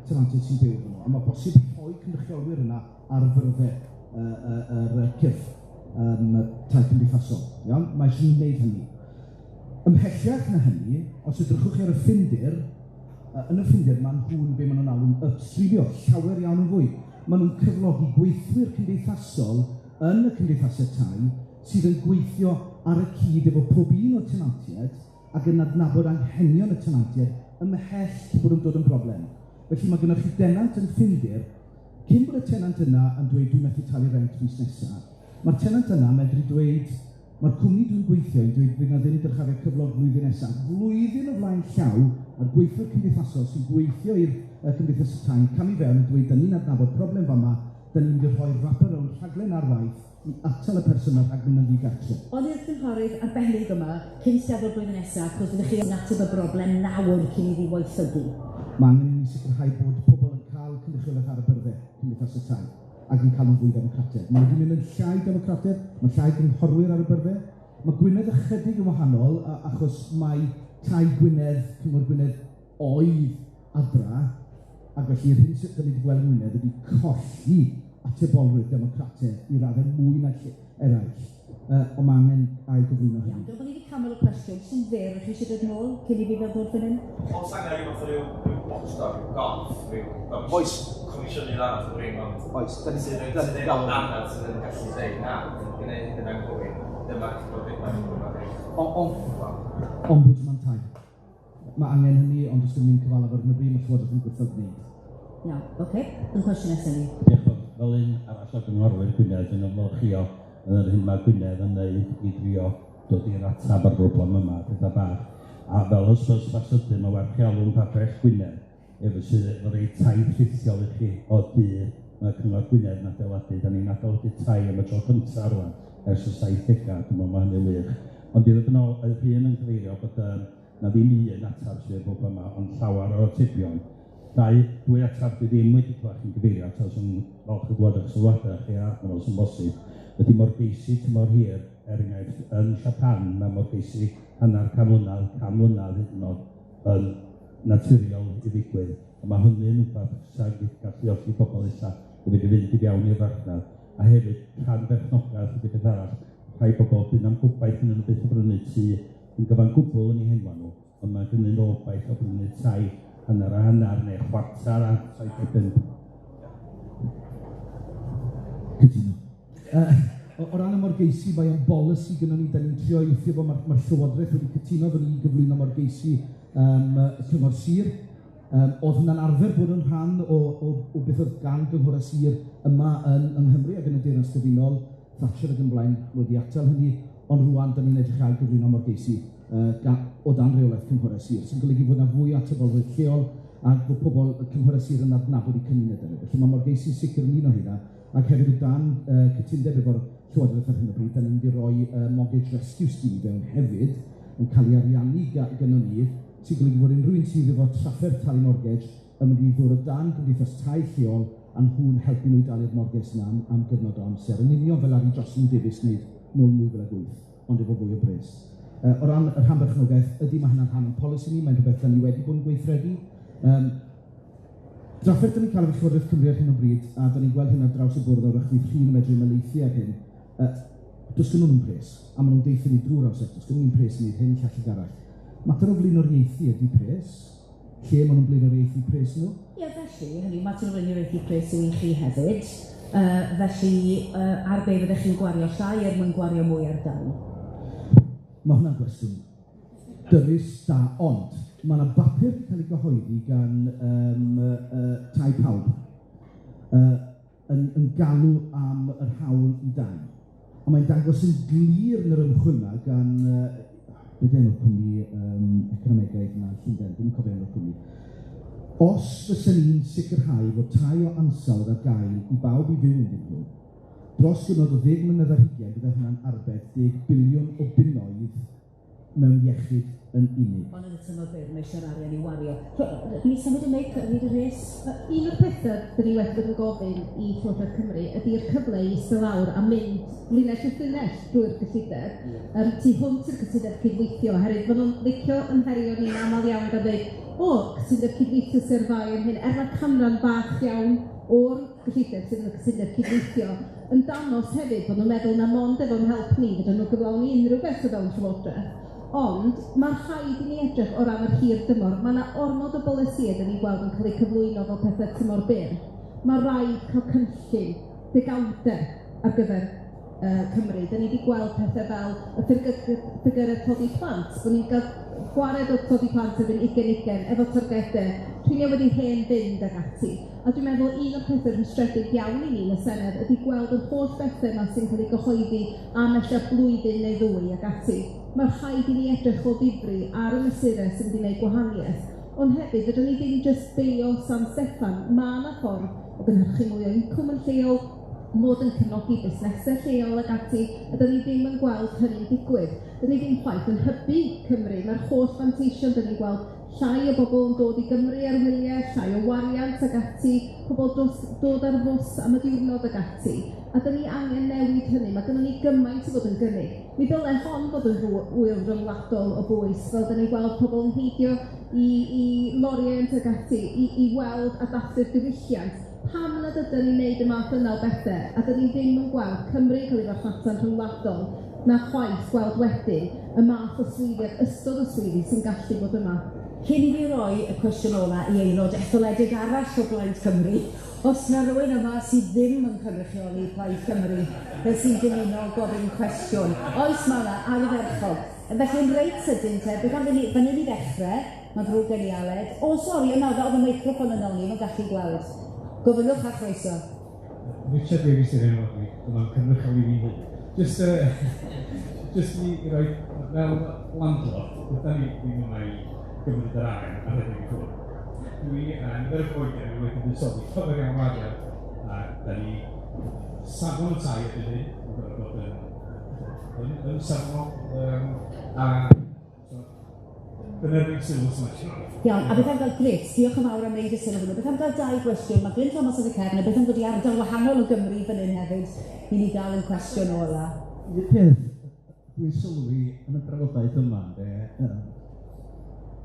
tenantiaid sy'n byw efo nhw. A mae bosib rhoi cynrychiolwyr yna ar fyrddau yr cyrff tai cymdeithasol. Iawn? Mae eisiau ni wneud hynny. Ymhellach na hynny, os edrychwch chi ar y Ffindir, yn y Ffindir maen nhw'n be maen nhw'n alw'n upstreamio, llawer iawn yn fwy. Maen nhw'n cyflogi gweithwyr cymdeithasol yn y cymdeithasau tai sydd yn gweithio ar y cyd efo pob un o'r tenantiaid ac yn adnabod anghenion y tenantiaid ymhell cyn bod yn dod yn broblem. Felly mae gennych chi denant yn Ffindir, cyn bod y tenant yna yn dweud dwi'n methu talu rent mis nesaf, mae'r tenant yna medru dweud, mae'r cwmni dwi'n gweithio yn dweud fydd na ddim dyrchafiad cyflog flwyddyn nesaf. Flwyddyn o flaen llaw, mae'r gweithwyr cymdeithasol sy'n gweithio i'r cymdeithas y tai yn camu fewn yn dweud, da ni'n adnabod problem fama, da ni'n mynd i rhoi wraparound rhaglen ar waith i atal y person yna rhag mynd yn ddigartref. Ond i'r cynghorydd arbennig yma, cyn Steddfod blwyddyn nesaf, achos fyddwch chi yn ateb y broblem nawr cyn iddi waethygu. Mae angen i ni sicrhau bod pobl yn cael cynrychiolaeth ar y byrddau cymdeithas y tai. ac yn cael nhw'n fwy democrataidd. Maen nhw wedi mynd yn llai democrataidd, mae llai gynghorwyr ar y byrddau. Mae Gwynedd ychydig yn wahanol, achos mae tai Gwynedd, Cyngor Gwynedd oedd Adra, ac felly yr hyn sydd 'dan ni 'di gweld yng Ngwynedd ydy colli atebolrwydd democrataidd i raddau mwy na lle eraill. Ond ma' angen ail-gyflwyno hynny. Iawn, dwi'n bod ni wedi canol y cwestiwn, sy'n fyr, chi eisiau dod nôl cyn i fi fel dod fan hyn? Oes angen rhyw fath o ryw, ryw watchdog, ryw gorff, ryw Oes. Comisiynydd arall o'r un, ond Oes, da ni sydd yn sydd efo dannedd sydd yn gallu dweud na, dwi'n gwneud hyn yn anghywir, dyma dyma dyma Ombudsman tai. Mae angen hynny, ond does gen i'm cyfalaf ar hyn o bryd, mae Llywodraeth yn gwrthod gwneud. Iawn, oce. Un cwestiwn nesaf ni. Diolch yn fawr. Fel un arall o gynghorwyr Gwynedd, dwi'n ymfalchïo yn yr hyn mae Gwynedd yn wneud i drio dod i'r atab ar broblem yma, petha bach. A fel hysbys bach sydyn, mae werth chi alw'n pabell Gwynedd, efo sydd efo rei taith rhithiol i chi o dŷ mae Cyngor Gwynedd yn adeiladu. Da ni'n adeiladu tai am y tro cynta rŵan ers y 70au, dwi'n meddwl mae hynny'n wych. Ond i ddod yn ôl, oedd Rhun yn cyfeirio bod yym na ddim un atab sydd i'r broblem yma, ond llawer o atebion. Dau, dwy atab dwi ddim wedi clywed chi'n gyfeirio ato, so yn falch o glywed eich sylwadau chi a fel sy'n bosib, ydy morgeisi tymor hir, er enghraifft, yn Japan, mae morgeisi hanner can mlynedd, can mlynedd hyd yn oed, yn naturiol i ddigwydd. A mae hynny'n rhywbeth sy'n galluogi pobl ella i fedru fynd i fewn i'r farchnad. A hefyd, rhan berchnogaeth ydy peth arall. Rhai bobl, bydd na'm gobaith yn nhw byth o brynu tŷ yn gyfan gwbl yn eu henwa nhw, ond mae gynnyn nhw obaith o brynu tai hanner a hanner neu chwarter a 75. Cytuno. O o ran y morgeisi, mae o'n bolisi gynnon ni, 'dan ni'n trio ei wthio fo, ma'r ma'r Llywodraeth wedi cytuno efo ni i gyflwyno morgeisi yym y Cyngor Sir. O'dd hwnna'n arfer bod yn rhan o o o beth o'dd gan gynghorau sir yma yn yng Nghymru ac yn y Deyrnas Gyfunol, Thatcher ac yn blaen wedi atal hynny, ond rŵan 'dan ni'n edrych ar gyflwyno morgeisi o dan reolaeth cynghorau sir, sy'n golygu fod 'na fwy o atebolrwydd lleol a bod pobl y cynghorau sir yn adnabod eu cymunedau nhw. Felly ma' morgeisi'n sicr yn un o heina, ac hefyd o dan cytundeb efo'r Llywodraeth ar hyn o bryd, 'dan ni'n mynd i roi Mortgage Rescue Scheme i fewn hefyd, yn cael ei ariannu gynnon ni, sy'n golygu bod unrhyw un sydd efo trafferth talu mortgage yn mynd i ddod o dan gymdeithas tai lleol a nhw'n helpu nhw i dalu'r mortgage 'na am gyfnod o amser, yn union fel aru Jocelyn Davies wneud nôl yn 2008, ond efo fwy o bres. O ran y rhan berchnogaeth, ydy, mae hynna'n rhan o'n polisi ni, mae'n rhywbeth 'dan ni wedi bod yn gweithredu. Drafferth 'dan ni'n cael efo Llywodraeth Cymru ar hyn o bryd, a 'dan ni'n gweld hyn ar draws y bwrdd, a wrach fydd Rhun yn medru ymhelaethu ar hyn, does gynnon nhw'm pres, a maen nhw'n deutha ni drwy'r amser, does gynnon ni'm pres i wneud hyn, llall ac arall. Mater o flaenoriaethu ydy pres, lle maen nhw'n blaenoriaethu pres nhw. Ie, felly, hynny yw, mater o flaenoriaethu pres yw i chi hefyd, felly ar be fyddech chi'n gwario llai er mwyn gwario mwy ar dai? Ma' hwnna'n gwestiwn dyrys da, ond ma' 'na bapur 'di cael ei gyhoeddi gan Tai Pawb yn yn galw am yr hawl i dai. A mae'n dangos yn glir yn yr ymchwil 'na gan be 'di enw'r cwmni economegaidd 'na yn Llundain, dwi'm yn cofio enw'r cwmni. Os fysen ni'n sicrhau fod tai o ansawdd ar gael i bawb i fyw ynddyn nhw, dros gyfnod o 10 mlynedd ar hugain, bydde hwnna'n arbed 10 biliwn o bunnoedd mewn iechyd yn unig. Ond yn y tymor byr, mae eisiau'r arian i wario. Ni symud y meic ar hyd y rhes? Un o'r pethau dyn ni wedi bod yn gofyn i Llywodraeth Cymru ydy'r cyfle i eistedd lawr a mynd linell wrth linell drwy'r gyllideb, tu hwnt i'r cytundeb cydweithio, oherwydd maen nhw'n licio ymherio ni'n aml iawn gan ddweud, o, cytundeb cydweithio sydd ar fai am hyn, er mae canran bach iawn o'r gyllideb sydd yn y cytundeb cydweithio, yn dangos hefyd bod nhw'n meddwl na mond efo'n help ni fedrwn nhw gyflawni unrhyw beth o fewn Llywodraeth. Ond ma' rhaid i ni edrych o ran yr hir dymor. Ma' 'na ormod o bolisïau 'dan ni'n gweld yn cael eu cyflwyno fel pethe tymor byr. Ma' raid cael cynllun degawdau ar gyfer Cymru. 'Dan ni 'di gweld pethe fel y ffigyrau tlodi plant, bod ni'n cael gwared o tlodi plant erbyn 2020 efo targedau, rheiny wedi hen fynd ag ati. A dwi'n meddwl un o'r pethe rhwystredig iawn i ni yn y Senedd ydy gweld yr holl bethe 'ma sy'n cael eu gyhoeddi am ella blwyddyn neu ddwy ag ati. Mae rhaid i ni edrych o ddifri ar y mesurau sy'n mynd i wneud gwahaniaeth. Ond hefyd, fedrwn ni ddim jyst beio San Steffan. Ma' 'na ffordd o gynhyrchu mwy o incwm yn lleol, mod yn cefnogi busnesau lleol ag ati, a 'dan ni ddim yn gweld hynny'n digwydd. 'Dan ni ddim chwaith yn hybu Cymru. Mae'r holl fanteision 'dan ni'n gweld Llai o bobl yn dod i Gymru ar wyliau, llai o wariant ag ati, pobl dod ar fws am y diwrnod ag ati. A 'dan ni angen newid hynny, ma' gynnon ni gymaint i fod yn gynnig. Mi ddyle hon fod yn ŵyl ryngwladol o bwys, fel 'dan ni'n gweld pobl yn heidio i Lorient ag ati, i weld a dathlu'r diwylliant. Pam nad ydyn ni'n neud y math yna o bethe, a 'dan ni ddim yn gweld Cymru yn cael ei farchnata'n rhyngwladol, na chwaith gweld wedyn y math o swyddi ac ystod o swyddi sy'n gallu bod yma. Cyn i fi roi y cwestiwn ola i aelod etholedig arall o Blaid Cymru, os 'na rywun yma sydd ddim yn cynrychioli Plaid Cymru, fe sy'n dymuno gofyn cwestiwn. Oes, ma' 'na, ardderchog. Felly yn reit sydyn te, beth am fynd fan hyn i ddechrau, mae'n ddrwg gen i Aled. O, sori, yna, oedd y meicroffon yno, o'n i'm yn gallu gweld. Gofynnwch a chroeso. Richard Davies yw'r enw dwi, dyma'n cynrychioli fi hyn. Just, just i roi, fel landlord, dyda ni ddim yma i gymryd yr arian a rhedeg i ffwrdd. Dwi a nifer o goeden ni wedi buddsoddi llawer iawn o arian, a da ni safon y tai erbyn hyn, yn gorfod bod yn safonol, a so, dyna'r unig sylw sy'n actually. Iawn, a beth am gael, grêt, diolch yn fawr am wneud y sylw hwnnw. Beth am gael dau gwestiwn? Mae Glyn Thomas yn y cefn, a beth am ddod i ardal wahanol o Gymru fan hyn hefyd, i ni gael ein cwestiwn ola. Un peth dwi'n sylwi yn y drafodaeth yma, ynde,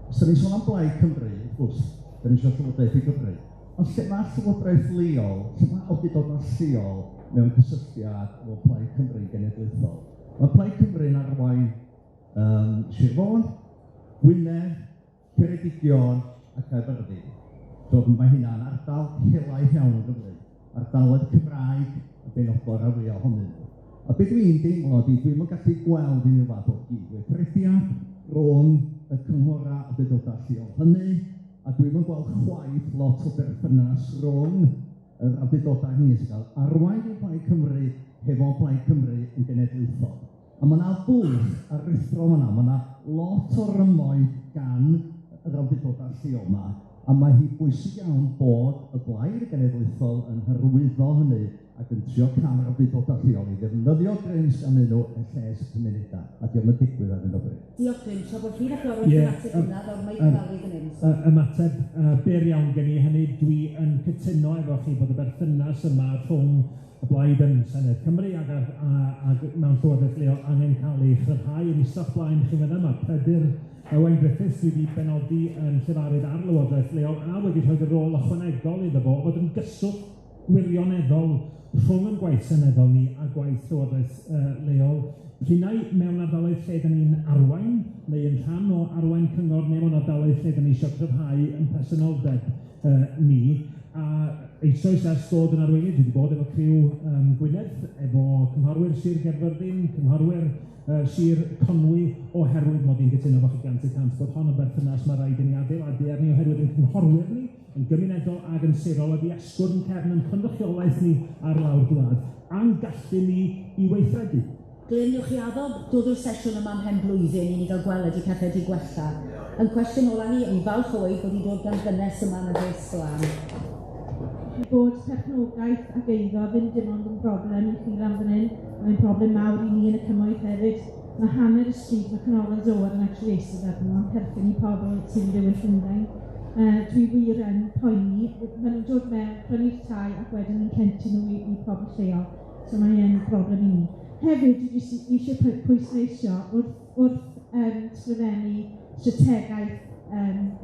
os 'dan ni'n sôn am Blaid Cymru, wrth gwrs, 'dan ni isio Llywodraeth i Gymru, ond lle ma' Llywodraeth leol, lle ma' awdurdodau lleol mewn cysylltiad efo Plaid Cymru genedlaethol? Ma' Plaid Cymru'n arwain Sir Fôn, Gwynedd, Ceredigion a Caerfyrddin. So mae hynna'n ardal helaeth iawn o Gymru, ardaloedd Cymraeg yn benodol rhan fwya ohonyn nhw. A be dwi'n deimlo ydy, dwi'm yn gallu gweld unrhyw fath o gydweithrediad rhwng y cynghorau awdurdodau lleol hynny, a dwi'm yn gweld chwaith lot o berthynas rhwng yr awdurdodau hynny sy'n cael arwain i Plaid Cymru hefo Plaid Cymru yn genedlaethol. A ma' 'na fwlch aruthrol fan'na, ma' 'na lot o rymoedd gan yr awdurdodau lleol 'ma, a mae hi bwysig iawn bod y Blaid Genedlaethol yn hyrwyddo hynny ac yn trio cael yr awdurdodau lleol i ddefnyddio grym sy ganddyn nhw er lles y cymunedau, a dio'm yn digwydd ar hyn o bryd. Diolch Glyn, tra bod Rhun ap Iorwerth yn ateb hwnna, ddaw'r meic lawr i fan hyn. Ymateb byr iawn gen i hynny, dwi yn cytuno efo chi bod y berthynas yma rhwng y blaid yn Senedd Cymru ag ar, a, ag mewn llywodraeth leol angen cael ei chryfhau. Yn eistedd blaen chi fan'na, mae Pedyr Owen Griffiths wedi benodi yn llefarydd ar lywodraeth leol a wedi rhoi y rôl ychwanegol iddo fo o fod yn gyswllt gwirioneddol rhwng yn gwaith seneddol ni a gwaith llywodraeth leol. Rhunau mewn ardaloedd lle 'dan ni'n arwain, neu yn rhan o arwain cyngor, neu mewn ardaloedd lle 'dan ni eisiau cryfhau yn presenoldeb ni. A eisoes ers dod yn arweinydd, dwi wedi bod efo criw Gwynedd, efo cynghorwyr Sir Gaerfyrddin, cynghorwyr Sir Conwy, oherwydd mod i'n cytuno efo chi 100% bod hon yn berthynas mae rhaid i ni adeiladu arni, oherwydd ein cynghorwyr ni, yn gymunedol ag yn sirol, ydi asgwrn cefn yn cynrychiolaeth ni ar lawr gwlad, a'n gallu ni i weithredu. Glyn, newch chi addo dod o'r sesiwn yma ymhen blwyddyn i ni gael gweld ydi pethe 'di gwella. Yn cwestiwn ola ni, o'n i'n falch o weud bod hi'n dod gan ddynes yma yn y ddesg lân. Bod perchnogaeth ac eiddo ddim dim ond yn broblem i chi lan fan hyn, mae'n broblem mawr i ni yn y cymoedd hefyd. Mae hanner y stryd, mae Canolfan Zoar yn actually eistedd arno, yn perthyn i pobl sydd yn byw yn Llundain. Dwi wir yn poeni, maen nhw'n dod mewn, prynu'r tai ac wedyn yn rhentu nhw i pobl lleol. So mae e'n broblem i ni. Hefyd, dwi jyst eisiau pwysleisio wrth sgrifennu strategaeth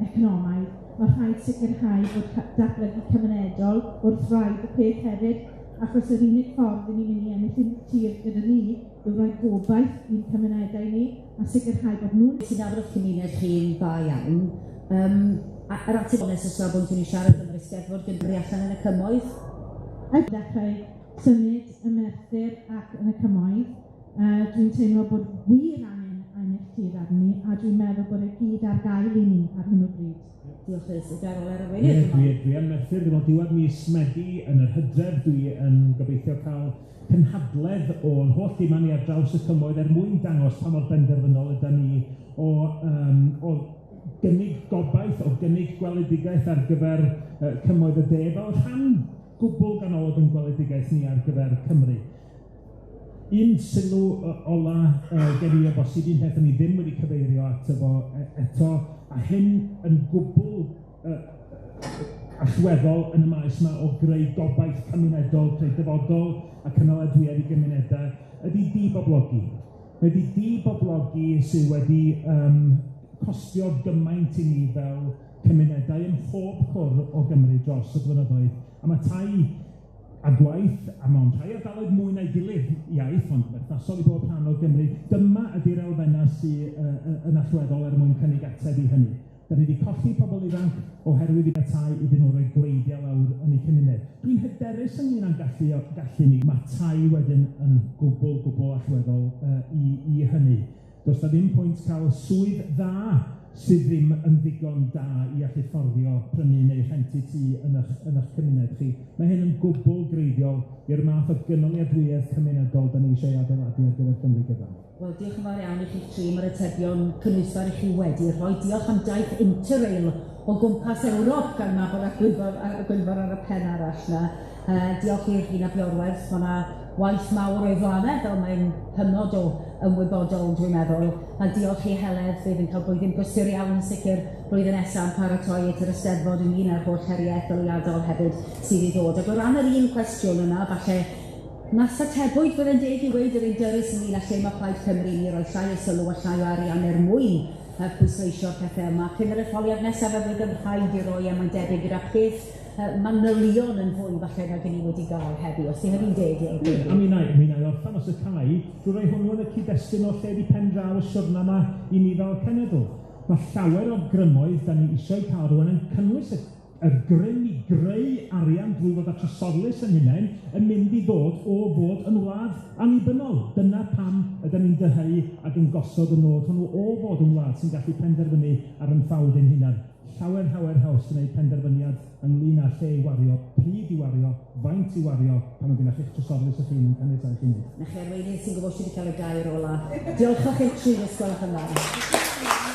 economaidd, mae rhaid sicrhau bod datblygu cymunedol wrth wraidd y peth hefyd, achos yr unig ffordd i ni'n mynd i ennill ein tir gyda ni yw rhoi gobaith i'n cymunedau ni a sicrhau bod nhw'n... Ti'n nabod eich cymuned chi'n dda iawn. A'r ateb onest os bod ni'n siarad am yr Eisteddfod Gymru allan yn y cymoedd. A dechrau symud ym Merthyr ac yn y cymoedd, dwi'n teimlo bod wir angen ennill tir arni, a dwi'n meddwl bod e gyd ar gael i ni ar hyn o bryd. Diolch Liz, y gair ola i'r arweinydd. Ie, dwi yn Merthyr, dwi'n meddwl diwedd mis Medi yn yr hydref, dwi yn gobeithio cael cynhadledd o'n holl dimau ni ar draws y cymoedd er mwyn dangos pa mor benderfynol ydan ni o gynnig gobaith, o gynnig gweledigaeth ar gyfer cymoedd y de fel rhan gwbl ganolog yn gweledigaeth ni ar gyfer Cymru. Un sylw ola gen i o bosib, un peth o'n i ddim wedi cyfeirio ato fo eto, a hyn yn gwbl allweddol yn y maes yma o greu gobaith cymunedol, creu dyfodol a cynaladwyedd i gymunedau, ydy diboblogi. Ydy diboblogi sydd wedi costio gymaint i ni fel cymunedau ym mhob cwr o Gymru dros y blynyddoedd. A mae tai a gwaith, a mewn rhai ardaloedd mwy na'i gilydd, iaith, ond berthnasol i bob rhan o Gymru, dyma ydy'r elfennau sydd yn allweddol er mwyn cynnig ateb i hynny. Da ni wedi colli pobl ifanc oherwydd i tai iddyn nhw roi gwreiddiau lawr yn eu cymuned. Dwi'n hyderus ynglyn â'n gallu ni. Mae tai wedyn yn gwbl, gwbl allweddol i hynny. Does 'na ddim pwynt cael swydd dda sydd ddim yn ddigon da i allu fforddio prynu neu rhentu tŷ yn eich cymuned chi. Mae hyn yn gwbl greiddiol i'r math o gynaliadwyedd cymunedol da ni eisiau adeiladu ar gyfer Cymru gyfan. Wel, diolch yn fawr iawn i chi'ch tri am yr atebion cynhwysfawr i chi wedi rhoi. Diolch am daith Interrail o gwmpas Ewrop gan Mabon a Gwynfor ar y pen arall 'na. Diolch i Rhun ap Iorwerth, mae 'na waith mawr o'i flaen fel mae'n hynod o ymwybodol, dwi'n meddwl. A diolch i Heledd, fydd yn cael blwyddyn brysur iawn yn sicr blwyddyn nesaf yn paratoi at yr Eisteddfod ynglyn â'r holl heriau etholiadol hefyd sydd i ddod. Ac o ran yr un cwestiwn yna, falle nas atebwyd, byddai'n deg i weud yr un dyrys ynglyn â lle mae Plaid Cymru i roi llai o sylw a llai o arian er mwyn pwysleisio'r pethau yma. Cyn yr etholiad nesaf y bydd yn rhaid i roi, a mae'n debyg gyda peth manylion yn fwy falle nag ni wedi gael heddi, os 'di hynny'n deg i'r A mi wna i orffen os y ca i, drwy roi hwnnw yn y cyd-destun o lle 'di pen draw y siwrna yma i ni fel cenedl. Mae llawer o'r grymoedd da ni eisiau cael rŵan yn cynnwys y grym i greu arian drwy fod â trysorlys yn hunain yn mynd i ddod o fod yn wlad annibynnol. Dyna pam ydyn ni'n dyheu ac yn gosod y nod hwnnw o fod yn wlad sy'n gallu penderfynu ar yn ffawd ein hunain. Llawer, llawer haws gwneud penderfyniad ynglyn â lle i wario, pryd i wario, faint i wario, pan mae gennych chi'ch trysorlys eich hun yn caniatáu chi wneud. Na chi arweinydd sy'n gwybod sydd wedi cael y gair ola. Diolch o'ch chi'r tri, os gwelwch yn dda.